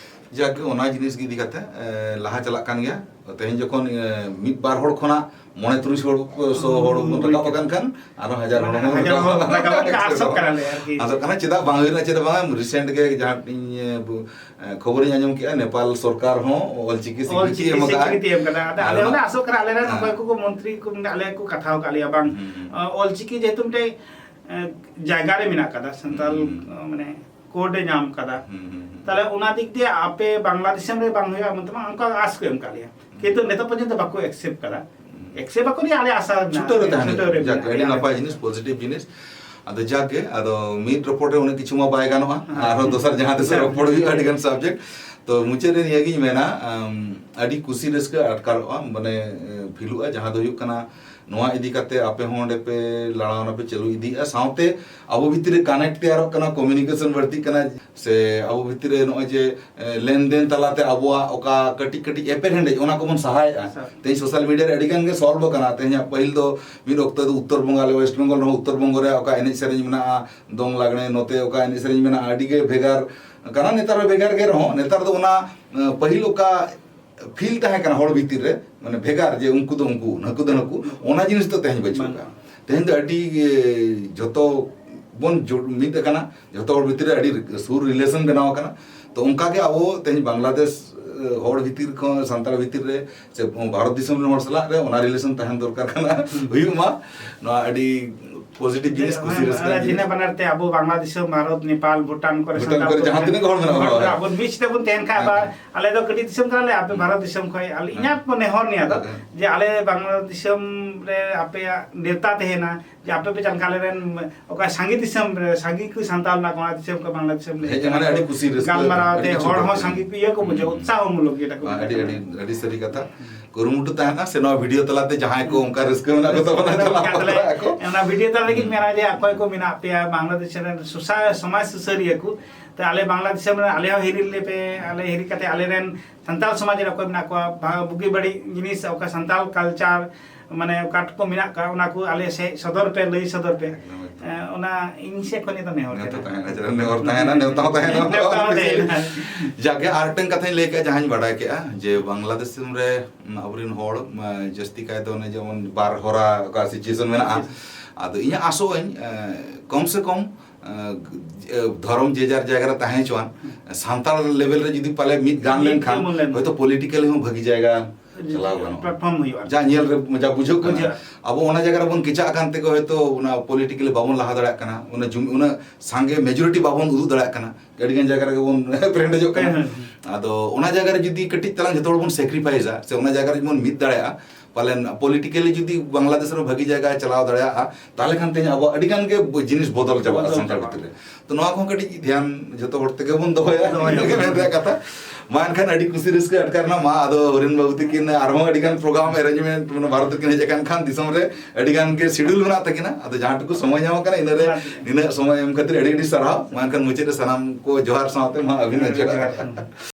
ᱡᱟᱠ, ᱚᱱᱟ ᱡᱤᱱᱤᱥ ᱜᱮ ᱤᱫᱤ ᱠᱟᱛᱮ, ᱮ, ᱞᱟᱦᱟ ᱪᱟᱞᱟᱜ ᱠᱟᱱ ᱜᱮᱭᱟ᱾ ᱛᱮᱦᱮᱧ ᱡᱚᱠᱷᱚᱱ, ᱮ, ᱢᱤᱫ ᱵᱟᱨ ᱦᱚᱲ ᱠᱷᱚᱱᱟᱜ ᱢᱚᱬᱮ ᱛᱩᱨᱩᱭ ᱥᱚ ᱦᱚᱲ ᱠᱚ, ᱦᱚᱲ ᱵᱚᱱ ᱦᱩᱸ, ᱨᱟᱠᱟᱵ ᱦᱩᱸ᱾ ᱟᱠᱟᱱ ᱠᱷᱟᱱ, ᱟᱨᱦᱚᱸ ᱦᱟᱡᱟᱨ ᱦᱚᱲ ᱦᱚᱸ ᱦᱟᱡᱟᱨ ᱦᱚᱲ ᱨᱟᱠᱟᱵ ᱨᱟᱠᱟᱵ ᱟᱠᱟᱱ, ᱟᱥᱚᱜ ᱠᱟᱱᱟᱞᱮ ᱟᱨᱠᱤ᱾ ᱟᱥᱚᱜ ᱠᱟᱱᱟ, ᱪᱮᱫᱟᱜ ᱵᱟᱝ ᱦᱩᱭ ᱞᱮᱱᱟ, ᱪᱮᱫᱟᱜ ᱵᱟᱝ? Recent ᱜᱮ ᱡᱟᱦᱟᱸ ᱤᱧ, ᱮ, ᱵᱩ-, ᱮ, ᱠᱷᱚᱵᱚᱨᱤᱧ ᱟᱸᱡᱚᱢ ᱠᱮᱜᱼᱟ, ᱱᱮᱯᱟᱞ ᱥᱚᱨᱠᱟᱨ ᱦᱚᱸ ᱚᱞᱪᱤᱠᱤ ᱥᱤᱠᱨᱤᱛᱤ ᱚᱞᱪᱤᱠᱤ ᱮᱢ ᱟᱠᱟᱫᱼᱟ᱾ ᱥᱤᱠᱨᱤᱛᱤ ᱮᱢ ᱠᱟᱫᱟ᱾ ᱟᱫᱚ ᱟᱞᱮ ᱟᱫᱚ ᱦᱚᱸᱞᱮ ᱱᱟ-, ᱟᱥᱚᱜ ᱠᱟᱱᱟ, ᱟᱞᱮ ᱨᱮᱱ ᱦᱮᱸ᱾ ᱚᱠᱚᱭ ᱠᱚᱠᱚ ᱢᱚᱱᱛᱨᱤ ᱠᱚ ᱢᱮᱱᱟᱜ ᱞᱮᱭᱟ, ᱠᱚ ᱠᱟᱛᱷᱟᱣ ᱟᱠᱟᱫ ᱞᱮᱭᱟ, ᱵᱟᱝ, ᱦᱩᱸ, ᱦᱩᱸ᱾ ᱚ, ᱚᱞᱪᱤᱠᱤ ᱡᱮᱦᱮᱛᱩ ᱢᱤᱫᱴᱮᱡ ᱮ, ᱡᱟᱭᱜᱟ ᱨᱮ ᱢᱮᱱᱟᱜ ᱠᱟᱫᱟ, ᱥᱟᱱᱛᱟᱞ, ᱦᱩᱸ᱾ ᱮ, ᱢᱟᱱᱮ ᱠᱳᱰ ᱮ ᱧᱟᱢ ᱠᱟᱫᱟ᱾ ᱦᱩᱸ, ᱦᱩᱸ, ᱦᱩᱸ᱾ ᱛᱟᱦᱞᱮ ᱚᱱᱟ ᱫᱤᱠ ᱫᱤᱭᱮ ᱟᱯᱮ ᱵᱟᱝᱞᱟᱫᱮᱥ ᱨᱮ ᱵᱟᱝ ᱦᱩᱭᱩᱜᱼᱟ ᱢᱮᱱᱛᱮ ᱢᱟ ᱚᱱᱠᱟ ᱟᱥ ᱠᱚ ᱮᱢ ᱠᱟᱜ ᱞᱮᱭᱟ, ᱠᱤᱱᱛᱩ ᱱᱤᱛᱚᱜ ᱯᱚᱨᱡᱚᱱᱛᱚ ᱵᱟᱠᱚ ᱮᱠᱥᱮᱯᱴ ᱠᱟᱫᱟ᱾ ᱦᱩᱸ᱾ ᱮᱠᱥᱮᱯᱴ ᱵᱟᱠᱚ ᱞᱟᱹᱭᱟ, ᱟᱞᱮ ᱟᱥᱟ ᱨᱮ ᱢᱮᱱᱟᱜᱼᱟ᱾ ᱪᱷᱩᱴᱟᱹᱣ ᱨᱮ ᱛᱟᱦᱮᱱ ᱪᱷᱩᱴᱟᱹᱣ ᱨᱮ ᱦᱩᱭᱩᱜᱼᱟ᱾ ᱡᱟᱠ, ᱢᱮᱱᱟᱜᱼᱟ᱾ ᱟᱹᱰᱤ ᱟᱞᱮ ᱱᱟᱯᱟᱭ ᱡᱤᱱᱤᱥ, ᱯᱚᱡᱤᱴᱤᱵᱷ ᱡᱤᱱᱤᱥ᱾ ᱟᱫᱚ ᱡᱟᱠ ᱜᱮ, ᱟᱫᱚ ᱢᱤᱫ ᱨᱚᱯᱚᱲ ᱨᱮ ᱚᱱᱮ ᱠᱤᱪᱷᱩ ᱢᱟ ᱵᱟᱭ ᱜᱟᱱᱚᱜᱼᱟ, ᱦᱮᱸ᱾ ᱟᱨᱦᱚᱸ ᱫᱚᱥᱟᱨ ᱡᱟᱦᱟᱸ ᱛᱤᱥ ᱦᱮᱸ᱾ ᱨᱚᱯᱚᱲ ᱦᱩᱭᱩᱜᱼᱟ ᱟᱹᱰᱤ ᱜᱟᱱ ᱥᱟᱵᱡᱮᱠᱴ᱾ ᱛᱚ ᱢᱩᱪᱟᱹᱫ ᱨᱮ ᱱᱤᱭᱟᱹᱜᱤᱧ ᱢᱮᱱᱟ, ᱟᱢ, ᱟᱹᱰᱤ ᱠᱩᱥᱤ ᱨᱟᱹᱥᱠᱟᱹ ᱟᱴᱠᱟᱨᱚᱜᱼᱟ, ᱢᱟᱱᱮ, ᱮ, ᱯᱷᱤᱞᱚᱜᱼᱟ, ᱡᱟᱦᱟᱸ ᱫᱚ ᱦᱩᱭᱩᱜ ᱠᱟᱱᱟ ᱱᱚᱣᱟ ᱤᱫᱤ ᱠᱟᱛᱮ ᱟᱯᱮ ᱦᱚᱸ ᱚᱸᱰᱮ ᱯᱮ ᱞᱟᱲᱟᱣᱱᱟ, ᱯᱮ ᱪᱟᱹᱞᱩ ᱤᱫᱤᱭᱮᱫᱼᱟ, ᱥᱟᱶᱛᱮ ᱟᱵᱚ ᱵᱷᱤᱛᱤᱨ ᱨᱮ ᱠᱟᱱᱮᱠᱴ ᱛᱮᱭᱟᱨᱚᱜ ᱠᱟᱱᱟ, ᱠᱚᱢᱤᱭᱩᱱᱤᱠᱮᱥᱚᱱ ᱵᱟᱹᱲᱛᱤᱜ ᱠᱟᱱᱟ, ᱥᱮ ᱟᱵᱚ ᱵᱷᱤᱛᱤᱨ ᱨᱮ ᱱᱚᱜᱼᱚᱭ ᱡᱮ, ᱮ, ᱞᱮᱱᱫᱮᱱ ᱛᱟᱞᱟᱛᱮ ᱟᱵᱚᱣᱟᱜ ᱚᱠᱟ ᱠᱟᱹᱴᱤᱡ ᱠᱟᱹᱴᱤᱡ ᱮᱯᱮᱨᱦᱮᱸᱰᱮᱡ, ᱚᱱᱟ ᱠᱚᱵᱚᱱ ᱥᱟᱦᱟᱭᱮᱫᱼᱟ᱾ ᱥᱟᱨ᱾ ᱛᱮᱦᱮᱧ ᱥᱳᱥᱟᱞ ᱢᱤᱰᱤᱭᱟ ᱨᱮ ᱟᱹᱰᱤ ᱜᱟᱱ ᱜᱮ ᱥᱚᱞᱵᱷ ᱟᱠᱟᱱᱟ᱾ ᱛᱮᱦᱮᱧᱟᱜ ᱯᱟᱹᱦᱤᱞ ᱫᱚ ᱢᱤᱫ ᱚᱠᱛᱚ ᱫᱚ ᱩᱛᱛᱚᱨ ᱵᱚᱝᱜᱚ, ᱟᱞᱮ ᱳᱭᱮᱥᱴ ᱵᱮᱝᱜᱚᱞ ᱨᱮᱦᱚᱸ ᱩᱛᱛᱚᱨ ᱵᱚᱝᱜᱚ ᱨᱮ ᱚᱠᱟ ᱮᱱᱮᱡ ᱥᱮᱨᱮᱧ ᱢᱮᱱᱟᱜᱼᱟ, ᱫᱚᱝ ᱞᱟᱜᱽᱬᱮ, ᱱᱚᱛᱮ ᱚᱠᱟ ᱮᱱᱮᱡ ᱥᱮᱨᱮᱧ ᱢᱮᱱᱟᱜᱼᱟ, ᱟᱹᱰᱤ ᱜᱮ ᱵᱷᱮᱜᱟᱨ ᱠᱟᱱᱟ᱾ ᱱᱮᱛᱟᱨ ᱦᱚᱸ ᱵᱷᱮᱜᱟᱨ ᱜᱮ ᱨᱮᱦᱚᱸ, ᱱᱮᱛᱟᱨ ᱫᱚ ᱚᱱᱟ, ᱮ, ᱯᱟᱹᱦᱤᱞ ᱚᱠᱟ ᱯᱷᱤᱞ ᱛᱟᱦᱮᱸ ᱠᱟᱱᱟ ᱦᱚᱲ ᱵᱷᱤᱛᱤᱨ ᱨᱮ, ᱢᱟᱱᱮ ᱵᱷᱮᱜᱟᱨ, ᱡᱮ ᱩᱱᱠᱩ ᱫᱚ ᱩᱱᱠᱩ, ᱱᱩᱠᱩ ᱫᱚ ᱱᱩᱠᱩ, ᱚᱱᱟ ᱡᱤᱱᱤᱥ ᱫᱚ ᱛᱮᱦᱮᱧ ᱵᱟᱹᱪᱩᱜ ᱵᱟᱝ᱾ ᱠᱟᱜᱼᱟ᱾ ᱛᱮᱦᱮᱧ ᱫᱚ ᱟᱹᱰᱤ ᱜᱮ ᱡᱚᱛᱚ ᱵᱚᱱ ᱡᱩ-, ᱢᱤᱫ ᱟᱠᱟᱱᱟ, ᱡᱚᱛᱚ ᱦᱚᱲ ᱵᱷᱤᱛᱤᱨ ᱨᱮ ᱟᱹᱰᱤ ᱥᱩᱨ ᱨᱤᱞᱮᱥᱚᱱ ᱵᱮᱱᱟᱣ ᱟᱠᱟᱱᱟ᱾ ᱛᱚ ᱚᱱᱠᱟ ᱜᱮ ᱟᱵᱚ ᱛᱮᱦᱮᱧ ᱵᱟᱝᱞᱟᱫᱮᱥ, ᱮ, ᱦᱚᱲ ᱵᱷᱤᱛᱤᱨ ᱠᱷᱚᱱ, ᱥᱟᱱᱛᱟᱲ ᱵᱷᱤᱛᱤᱨ ᱨᱮ ᱥᱮ ᱵᱷᱟᱨᱚᱛ ᱫᱤᱥᱚᱢ ᱨᱮᱱ ᱦᱚᱲ ᱥᱟᱞᱟᱜ ᱨᱮ ᱚᱱᱟ ᱨᱤᱞᱮᱥᱚᱱ ᱛᱟᱦᱮᱱ ᱫᱚᱨᱠᱟᱨ ᱠᱟᱱᱟ, ᱦᱩᱭᱩᱜ ᱢᱟ᱾ ᱱᱚᱣᱟ ᱟᱹᱰᱤ ᱯᱚᱡᱤᱴᱤᱵᱷ ᱡᱤᱱᱤᱥ, ᱠᱩᱥᱤ ᱨᱟᱹᱥᱠᱟᱹ ᱦᱮᱸ, ᱡᱤᱱᱤᱥ᱾ ᱵᱷᱤᱱᱟᱹ ᱵᱟᱱᱟᱨ ᱛᱮ ᱟᱵᱚ ᱵᱟᱝᱞᱟᱫᱮᱥ, ᱵᱷᱟᱨᱚᱛ, ᱱᱮᱯᱟᱞ, ᱵᱷᱩᱴᱟᱱ ᱠᱚᱨᱮ ᱵᱷᱩᱴᱟᱱ ᱥᱟᱱᱛᱟᱲ ᱠᱚᱨᱮ ᱠᱚ ᱡᱟᱦᱟᱸ ᱛᱤᱱᱟᱹᱜ ᱜᱮ ᱦᱚᱲ ᱢᱮᱱᱟᱜ ᱵᱚᱱᱟ᱾ ᱟᱵᱚ ᱢᱤᱫ ᱥᱟᱛᱮ ᱵᱚᱱ ᱛᱟᱦᱮᱱ ᱠᱷᱟᱱ, ᱦᱮᱸ, ᱵᱟ, ᱦᱮᱸ᱾ ᱟᱞᱮ ᱫᱚ ᱠᱟᱹᱴᱤᱡ ᱫᱤᱥᱚᱢ ᱠᱟᱱᱟᱞᱮ, ᱟᱯᱮ ᱦᱮᱸ᱾ ᱵᱷᱟᱨᱚᱛ ᱫᱤᱥᱚᱢ ᱠᱷᱚᱱ, ᱟᱞᱮ, ᱦᱮᱸ, ᱤᱧᱟᱹᱜ ᱦᱮᱸ᱾ ᱢᱚᱱᱮ ᱦᱚᱨ ᱱᱤᱭᱟᱹ ᱫᱚ, ᱦᱮᱸ, ᱦᱮᱸ᱾ ᱡᱮ ᱟᱞᱮ ᱵᱟᱝᱞᱟᱫᱮᱥ ᱫᱤᱥᱚᱢ ᱨᱮ ᱟᱯᱮᱭᱟᱜ ᱱᱮᱣᱛᱟ ᱛᱟᱦᱮᱱᱟ, ᱡᱮ ᱟᱯᱮ ᱯᱮ ᱪᱟᱞᱟᱣ ᱞᱮᱱᱠᱷᱟᱱ ᱟᱞᱮ ᱨᱮᱱ ᱚᱠᱟ ᱥᱟᱸᱜᱮ ᱫᱤᱥᱚᱢ ᱨᱮ ᱥᱟᱸᱜᱮ ᱠᱚ ᱥᱟᱱᱛᱟᱲ ᱢᱮᱱᱟᱜ ᱠᱚᱣᱟ, ᱚᱱᱟ ᱫᱤᱥᱚᱢ ᱠᱚ ᱵᱟᱝᱞᱟᱫᱮᱥ ᱫᱤᱥᱚᱢ ᱨᱮ ᱦᱮᱡ ᱢᱟᱱᱮ ᱟᱹᱰᱤ ᱠᱩᱥᱤ ᱨᱟᱹᱥᱠᱟᱹ, ᱜᱟᱞᱢᱟᱨᱟᱣ ᱟᱹᱰᱤ ᱛᱮ ᱠᱤᱪᱷᱩ ᱦᱚᱲ ᱦᱚᱸ ᱦᱩᱸ᱾ ᱥᱟᱸᱜᱮ ᱠᱚ ᱤᱭᱟᱹ ᱠᱚ ᱵᱩᱡᱷᱟᱹᱣᱟ, ᱦᱩᱸ᱾ ᱩᱛᱥᱟᱦᱚ ᱢᱩᱞᱚᱠ ᱡᱮᱴᱟ ᱠᱚ ᱵᱟᱝ, ᱢᱮᱛᱟᱜ ᱟᱹᱰᱤ, ᱠᱟᱱᱟ᱾ ᱟᱹᱰᱤ, ᱟᱹᱰᱤ ᱥᱟᱹᱨᱤ ᱠᱟᱛᱷᱟ᱾ ᱦᱩᱸ᱾ ᱠᱩᱨᱩᱢᱩᱴᱩ ᱛᱟᱦᱮᱱᱟ ᱥᱮ ᱱᱚᱣᱟ ᱵᱷᱤᱰᱤᱭᱳ ᱛᱟᱞᱟᱛᱮ ᱡᱟᱦᱟᱸᱭ ᱠᱚ ᱦᱩᱸ᱾ ᱚᱱᱠᱟ ᱨᱟᱹᱥᱠᱟᱹ ᱢᱮᱱᱟᱜ ᱠᱚ ᱛᱟᱵᱚᱱᱟ, ᱟᱫᱚ ᱪᱟᱞᱟᱣ ᱚᱱᱠᱟ ᱛᱟᱦᱞᱮ ᱛᱚᱨᱟᱜ ᱟᱠᱚ᱾ ᱚᱱᱟ ᱵᱷᱤᱰᱤᱭᱳ ᱛᱟᱞᱟ ᱞᱟᱹᱜᱤᱫ ᱦᱩᱸ᱾ ᱢᱮᱱᱟ ᱡᱮ ᱚᱠᱚᱭ ᱠᱚ ᱢᱮᱱᱟᱜ ᱯᱮᱭᱟ ᱵᱟᱝᱞᱟᱫᱮᱥ ᱨᱮᱱ ᱥᱚᱥᱟ-, ᱥᱚᱢᱟᱡᱽ ᱥᱩᱥᱟᱹᱨᱤᱭᱟᱹ ᱠᱚ, ᱛᱚ ᱟᱞᱮ ᱵᱟᱝᱞᱟᱫᱮᱥ ᱨᱮ ᱟᱞᱮ ᱦᱚᱸ ᱦᱤᱨᱤ ᱞᱮᱯᱮ, ᱟᱞᱮ ᱦᱤᱨᱤ ᱠᱟᱛᱮ ᱟᱞᱮ ᱨᱮᱱ ᱥᱟᱱᱛᱟᱲ ᱥᱚᱢᱟᱡᱽ ᱨᱮ ᱚᱠᱚᱭ ᱢᱮᱱᱟᱜ ᱠᱚᱣᱟ, ᱵᱷᱟ-, ᱵᱩᱜᱤ ᱵᱟᱹᱲᱤᱡ ᱡᱤᱱᱤᱥ, ᱚᱠᱟ ᱥᱟᱱᱛᱟᱲ ᱠᱟᱞᱪᱟᱨ, ᱢᱟᱱᱮ ᱚᱠᱟ ᱠᱚ ᱢᱮᱱᱟᱜ ᱠᱚᱣᱟ, ᱚᱱᱟ ᱠᱚ ᱟᱞᱮ ᱥᱮᱫ ᱥᱚᱫᱚᱨ ᱯᱮ, ᱞᱟᱹᱭ ᱥᱚᱫᱚᱨ ᱯᱮ᱾ ᱮᱠᱫᱚᱢ, ᱮᱠᱫᱚᱢ᱾ ᱮ, ᱚᱱᱟ ᱤᱧ ᱥᱮᱫ ᱠᱷᱚᱱ ᱫᱚ ᱱᱮᱦᱚᱨ ᱱᱮᱣᱛᱟ ᱠᱟᱱᱟ᱾ ᱛᱟᱦᱮᱱᱟ, ᱡᱟᱦᱟᱸ ᱱᱮᱦᱚᱨ ᱛᱟᱦᱮᱱᱟ, ᱱᱮᱣᱛᱟ ᱦᱚᱸ ᱛᱟᱦᱮᱱᱟ᱾ ᱱᱮᱣᱛᱟ ᱦᱚᱸ ᱛᱟᱦᱮᱱᱟ᱾ ᱡᱟᱜᱮ ᱟᱨ ᱢᱤᱫᱴᱟᱝ ᱠᱟᱛᱷᱟᱧ ᱞᱟᱹᱭ ᱠᱮᱜᱼᱟ, ᱡᱟᱦᱟᱸᱧ ᱵᱟᱰᱟᱭ ᱠᱮᱜᱼᱟ, ᱡᱮ ᱵᱟᱝᱞᱟᱫᱮᱥ ᱫᱤᱥᱚᱢ ᱨᱮ, ᱩᱢ, ᱟᱵᱚᱨᱮᱱ ᱦᱚᱲ, ᱩᱢ, ᱡᱟᱹᱥᱛᱤ ᱠᱟᱭ ᱫᱚ ᱚᱱᱮ ᱡᱮᱢᱚᱱ ᱵᱟᱨ ᱦᱚᱨᱟ ᱚᱠᱟ situation ᱢᱮᱱᱟᱜᱼᱟ᱾ ᱟᱫᱚ ᱤᱧᱟᱹᱜ ᱟᱥᱚᱜ ᱟᱹᱧ, ᱮ, ᱠᱚᱢ ᱥᱮ ᱠᱚᱢ, ᱮ, ᱫᱷᱚᱨᱚᱢ ᱡᱮ ᱡᱟᱨ ᱡᱟᱭᱜᱟ ᱨᱮ ᱛᱟᱦᱮᱸ ᱦᱚᱪᱚᱣᱟᱱ, ᱥᱟᱱᱛᱟᱲ level ᱨᱮ ᱡᱩᱫᱤ ᱯᱟᱞᱮ ᱢᱤᱫ ᱜᱟᱱ ᱢᱤᱫ ᱞᱮᱱᱠᱷᱟᱱ ᱡᱮᱢᱚᱱ ᱞᱮᱱ᱾ ᱦᱚᱭᱛᱳ politically ᱦᱚᱸ ᱵᱷᱟᱹᱜᱤ ᱡᱟᱭᱜᱟ, ᱪᱟᱞᱟᱣ ᱜᱟᱱᱚᱜᱼᱟ᱾ platform ᱦᱩᱭᱩᱜᱼᱟ᱾ ᱡᱟᱦᱟᱸ ᱧᱮᱞ ᱨᱮ ᱡᱟ ᱵᱩᱡᱷᱟᱹᱜ ᱠᱟᱱᱟ, ᱵᱩᱡᱷᱟᱹᱜᱼᱟ᱾ ᱟᱵᱚ ᱚᱱᱟ ᱡᱟᱭᱜᱟ ᱨᱮᱵᱚᱱ ᱠᱮᱪᱟᱜ ᱠᱟᱱ ᱛᱮᱜᱮ ᱦᱚᱭᱛᱳ ᱚᱱᱟ ᱯᱚᱞᱤᱴᱤᱠᱟᱞᱤ ᱵᱟᱵᱚᱱ ᱞᱟᱦᱟ ᱫᱟᱲᱮᱭᱟᱜ ᱠᱟᱱᱟ, ᱚᱱᱟ ᱡᱩᱢ-, ᱩᱱᱟᱹᱜ ᱥᱟᱸᱜᱮ ᱢᱮᱡᱚᱨᱤᱴᱤ ᱵᱟᱵᱚᱱ ᱩᱫᱩᱜ ᱫᱟᱲᱮᱭᱟᱜ ᱠᱟᱱᱟ᱾ ᱟᱹᱰᱤᱜᱟᱱ ᱡᱟᱭᱜᱟ ᱨᱮᱜᱮ ᱵᱚᱱ ᱯᱨᱮᱱᱰᱮᱡᱚᱜ ᱠᱟᱱᱟ᱾ ᱦᱮᱸ, ᱦᱮᱸ᱾ ᱟᱫᱚ ᱚᱱᱟ ᱡᱟᱭᱜᱟ ᱨᱮ ᱡᱩᱫᱤ ᱠᱟᱹᱴᱤᱡ ᱛᱟᱞᱟᱝ ᱡᱷᱚᱛᱚ ᱦᱚᱲ ᱵᱚᱱ ᱥᱮᱠᱨᱤᱯᱷᱟᱭᱤᱥᱟ, ᱥᱮ ᱚᱱᱟ ᱡᱟᱭᱜᱟ ᱨᱮ ᱵᱚᱱ ᱢᱤᱫ ᱫᱟᱲᱮᱭᱟᱜᱼᱟ, ᱯᱟᱞᱮᱱ ᱯᱚᱞᱤᱴᱤᱠᱟᱞᱤ ᱡᱩᱫᱤ ᱵᱟᱝᱞᱟᱫᱮᱥ ᱨᱮ ᱵᱷᱟᱹᱜᱤ ᱡᱟᱭᱜᱟᱭ ᱪᱟᱞᱟᱣ ᱫᱟᱲᱮᱭᱟᱜᱼᱟ, ᱛᱟᱦᱚᱞᱮ ᱠᱷᱟᱱ ᱛᱮᱦᱮᱧ ᱟᱵᱚᱣᱟᱜ ᱟᱹᱰᱤᱜᱟᱱ ᱜᱮ ᱡᱤᱱᱤᱥ ᱵᱚᱫᱚᱞ ᱪᱟᱵᱟᱜᱼᱟ ᱵᱚᱫᱚᱞ ᱥᱟᱱᱛᱟᱲ ᱪᱟᱵᱟᱜᱼᱟ᱾ ᱵᱷᱤᱛᱤᱨ ᱨᱮ᱾ ᱛᱚ ᱱᱚᱣᱟ ᱠᱚᱦᱚᱸ ᱠᱟᱹᱴᱤᱡ ᱫᱷᱮᱭᱟᱱ ᱡᱷᱚᱛᱚ ᱦᱚᱲ ᱛᱮᱜᱮ ᱵᱚᱱ ᱫᱚᱦᱚᱭᱟ, ᱫᱚᱦᱚᱭᱟ᱾ ᱤᱱᱟᱹᱜᱮ ᱢᱮᱱ ᱨᱮᱭᱟᱜ ᱠᱟᱛᱷᱟ᱾ ᱢᱟ ᱮᱱᱠᱷᱟᱱ ᱟᱹᱰᱤ ᱠᱩᱥᱤ ᱨᱟᱹᱥᱠᱟᱹ ᱟᱴᱠᱟᱨ ᱮᱱᱟ᱾ ᱢᱟ ᱟᱫᱚ ᱦᱚᱨᱤᱱ ᱵᱟᱹᱵᱩ ᱛᱤᱠᱤᱱ ᱟᱨᱦᱚᱸ ᱟᱹᱰᱤᱜᱟᱱ ᱯᱨᱳᱜᱨᱟᱢ ᱮᱨᱮᱧᱡᱽᱢᱮᱱᱴ ᱢᱟᱱᱮ ᱵᱷᱟᱨᱚᱛ ᱨᱮᱠᱤᱱ ᱦᱮᱡ ᱟᱠᱟᱱ ᱠᱷᱟᱱ ᱫᱤᱥᱚᱢ ᱨᱮ ᱟᱹᱰᱤᱜᱟᱱ ᱜᱮ ᱥᱤᱰᱤᱭᱩᱞ ᱢᱮᱱᱟᱜ ᱛᱟᱹᱠᱤᱱᱟ᱾ ᱟᱫᱚ ᱡᱟᱦᱟᱸ ᱴᱩᱠᱩ ᱥᱚᱢᱚᱭ ᱧᱟᱢ ᱠᱟᱱᱟ ᱤᱱᱟᱹ ᱨᱮ ᱱᱤᱱᱟᱹᱜ ᱥᱚᱢᱚᱭ ᱮᱢ ᱠᱷᱟᱹᱛᱤᱨ ᱟᱹᱰᱤ ᱟᱹᱰᱤ ᱥᱟᱨᱦᱟᱣ᱾ ᱢᱟ ᱮᱱᱠᱷᱟᱱ ᱢᱩᱪᱟᱹᱫ ᱨᱮ ᱥᱟᱱᱟᱢ ᱠᱚ ᱡᱚᱦᱟᱨ ᱥᱟᱶᱛᱮ ᱢᱟ ᱟᱹᱵᱤᱱ ᱦᱚᱸ ᱡᱚᱦᱟᱨ᱾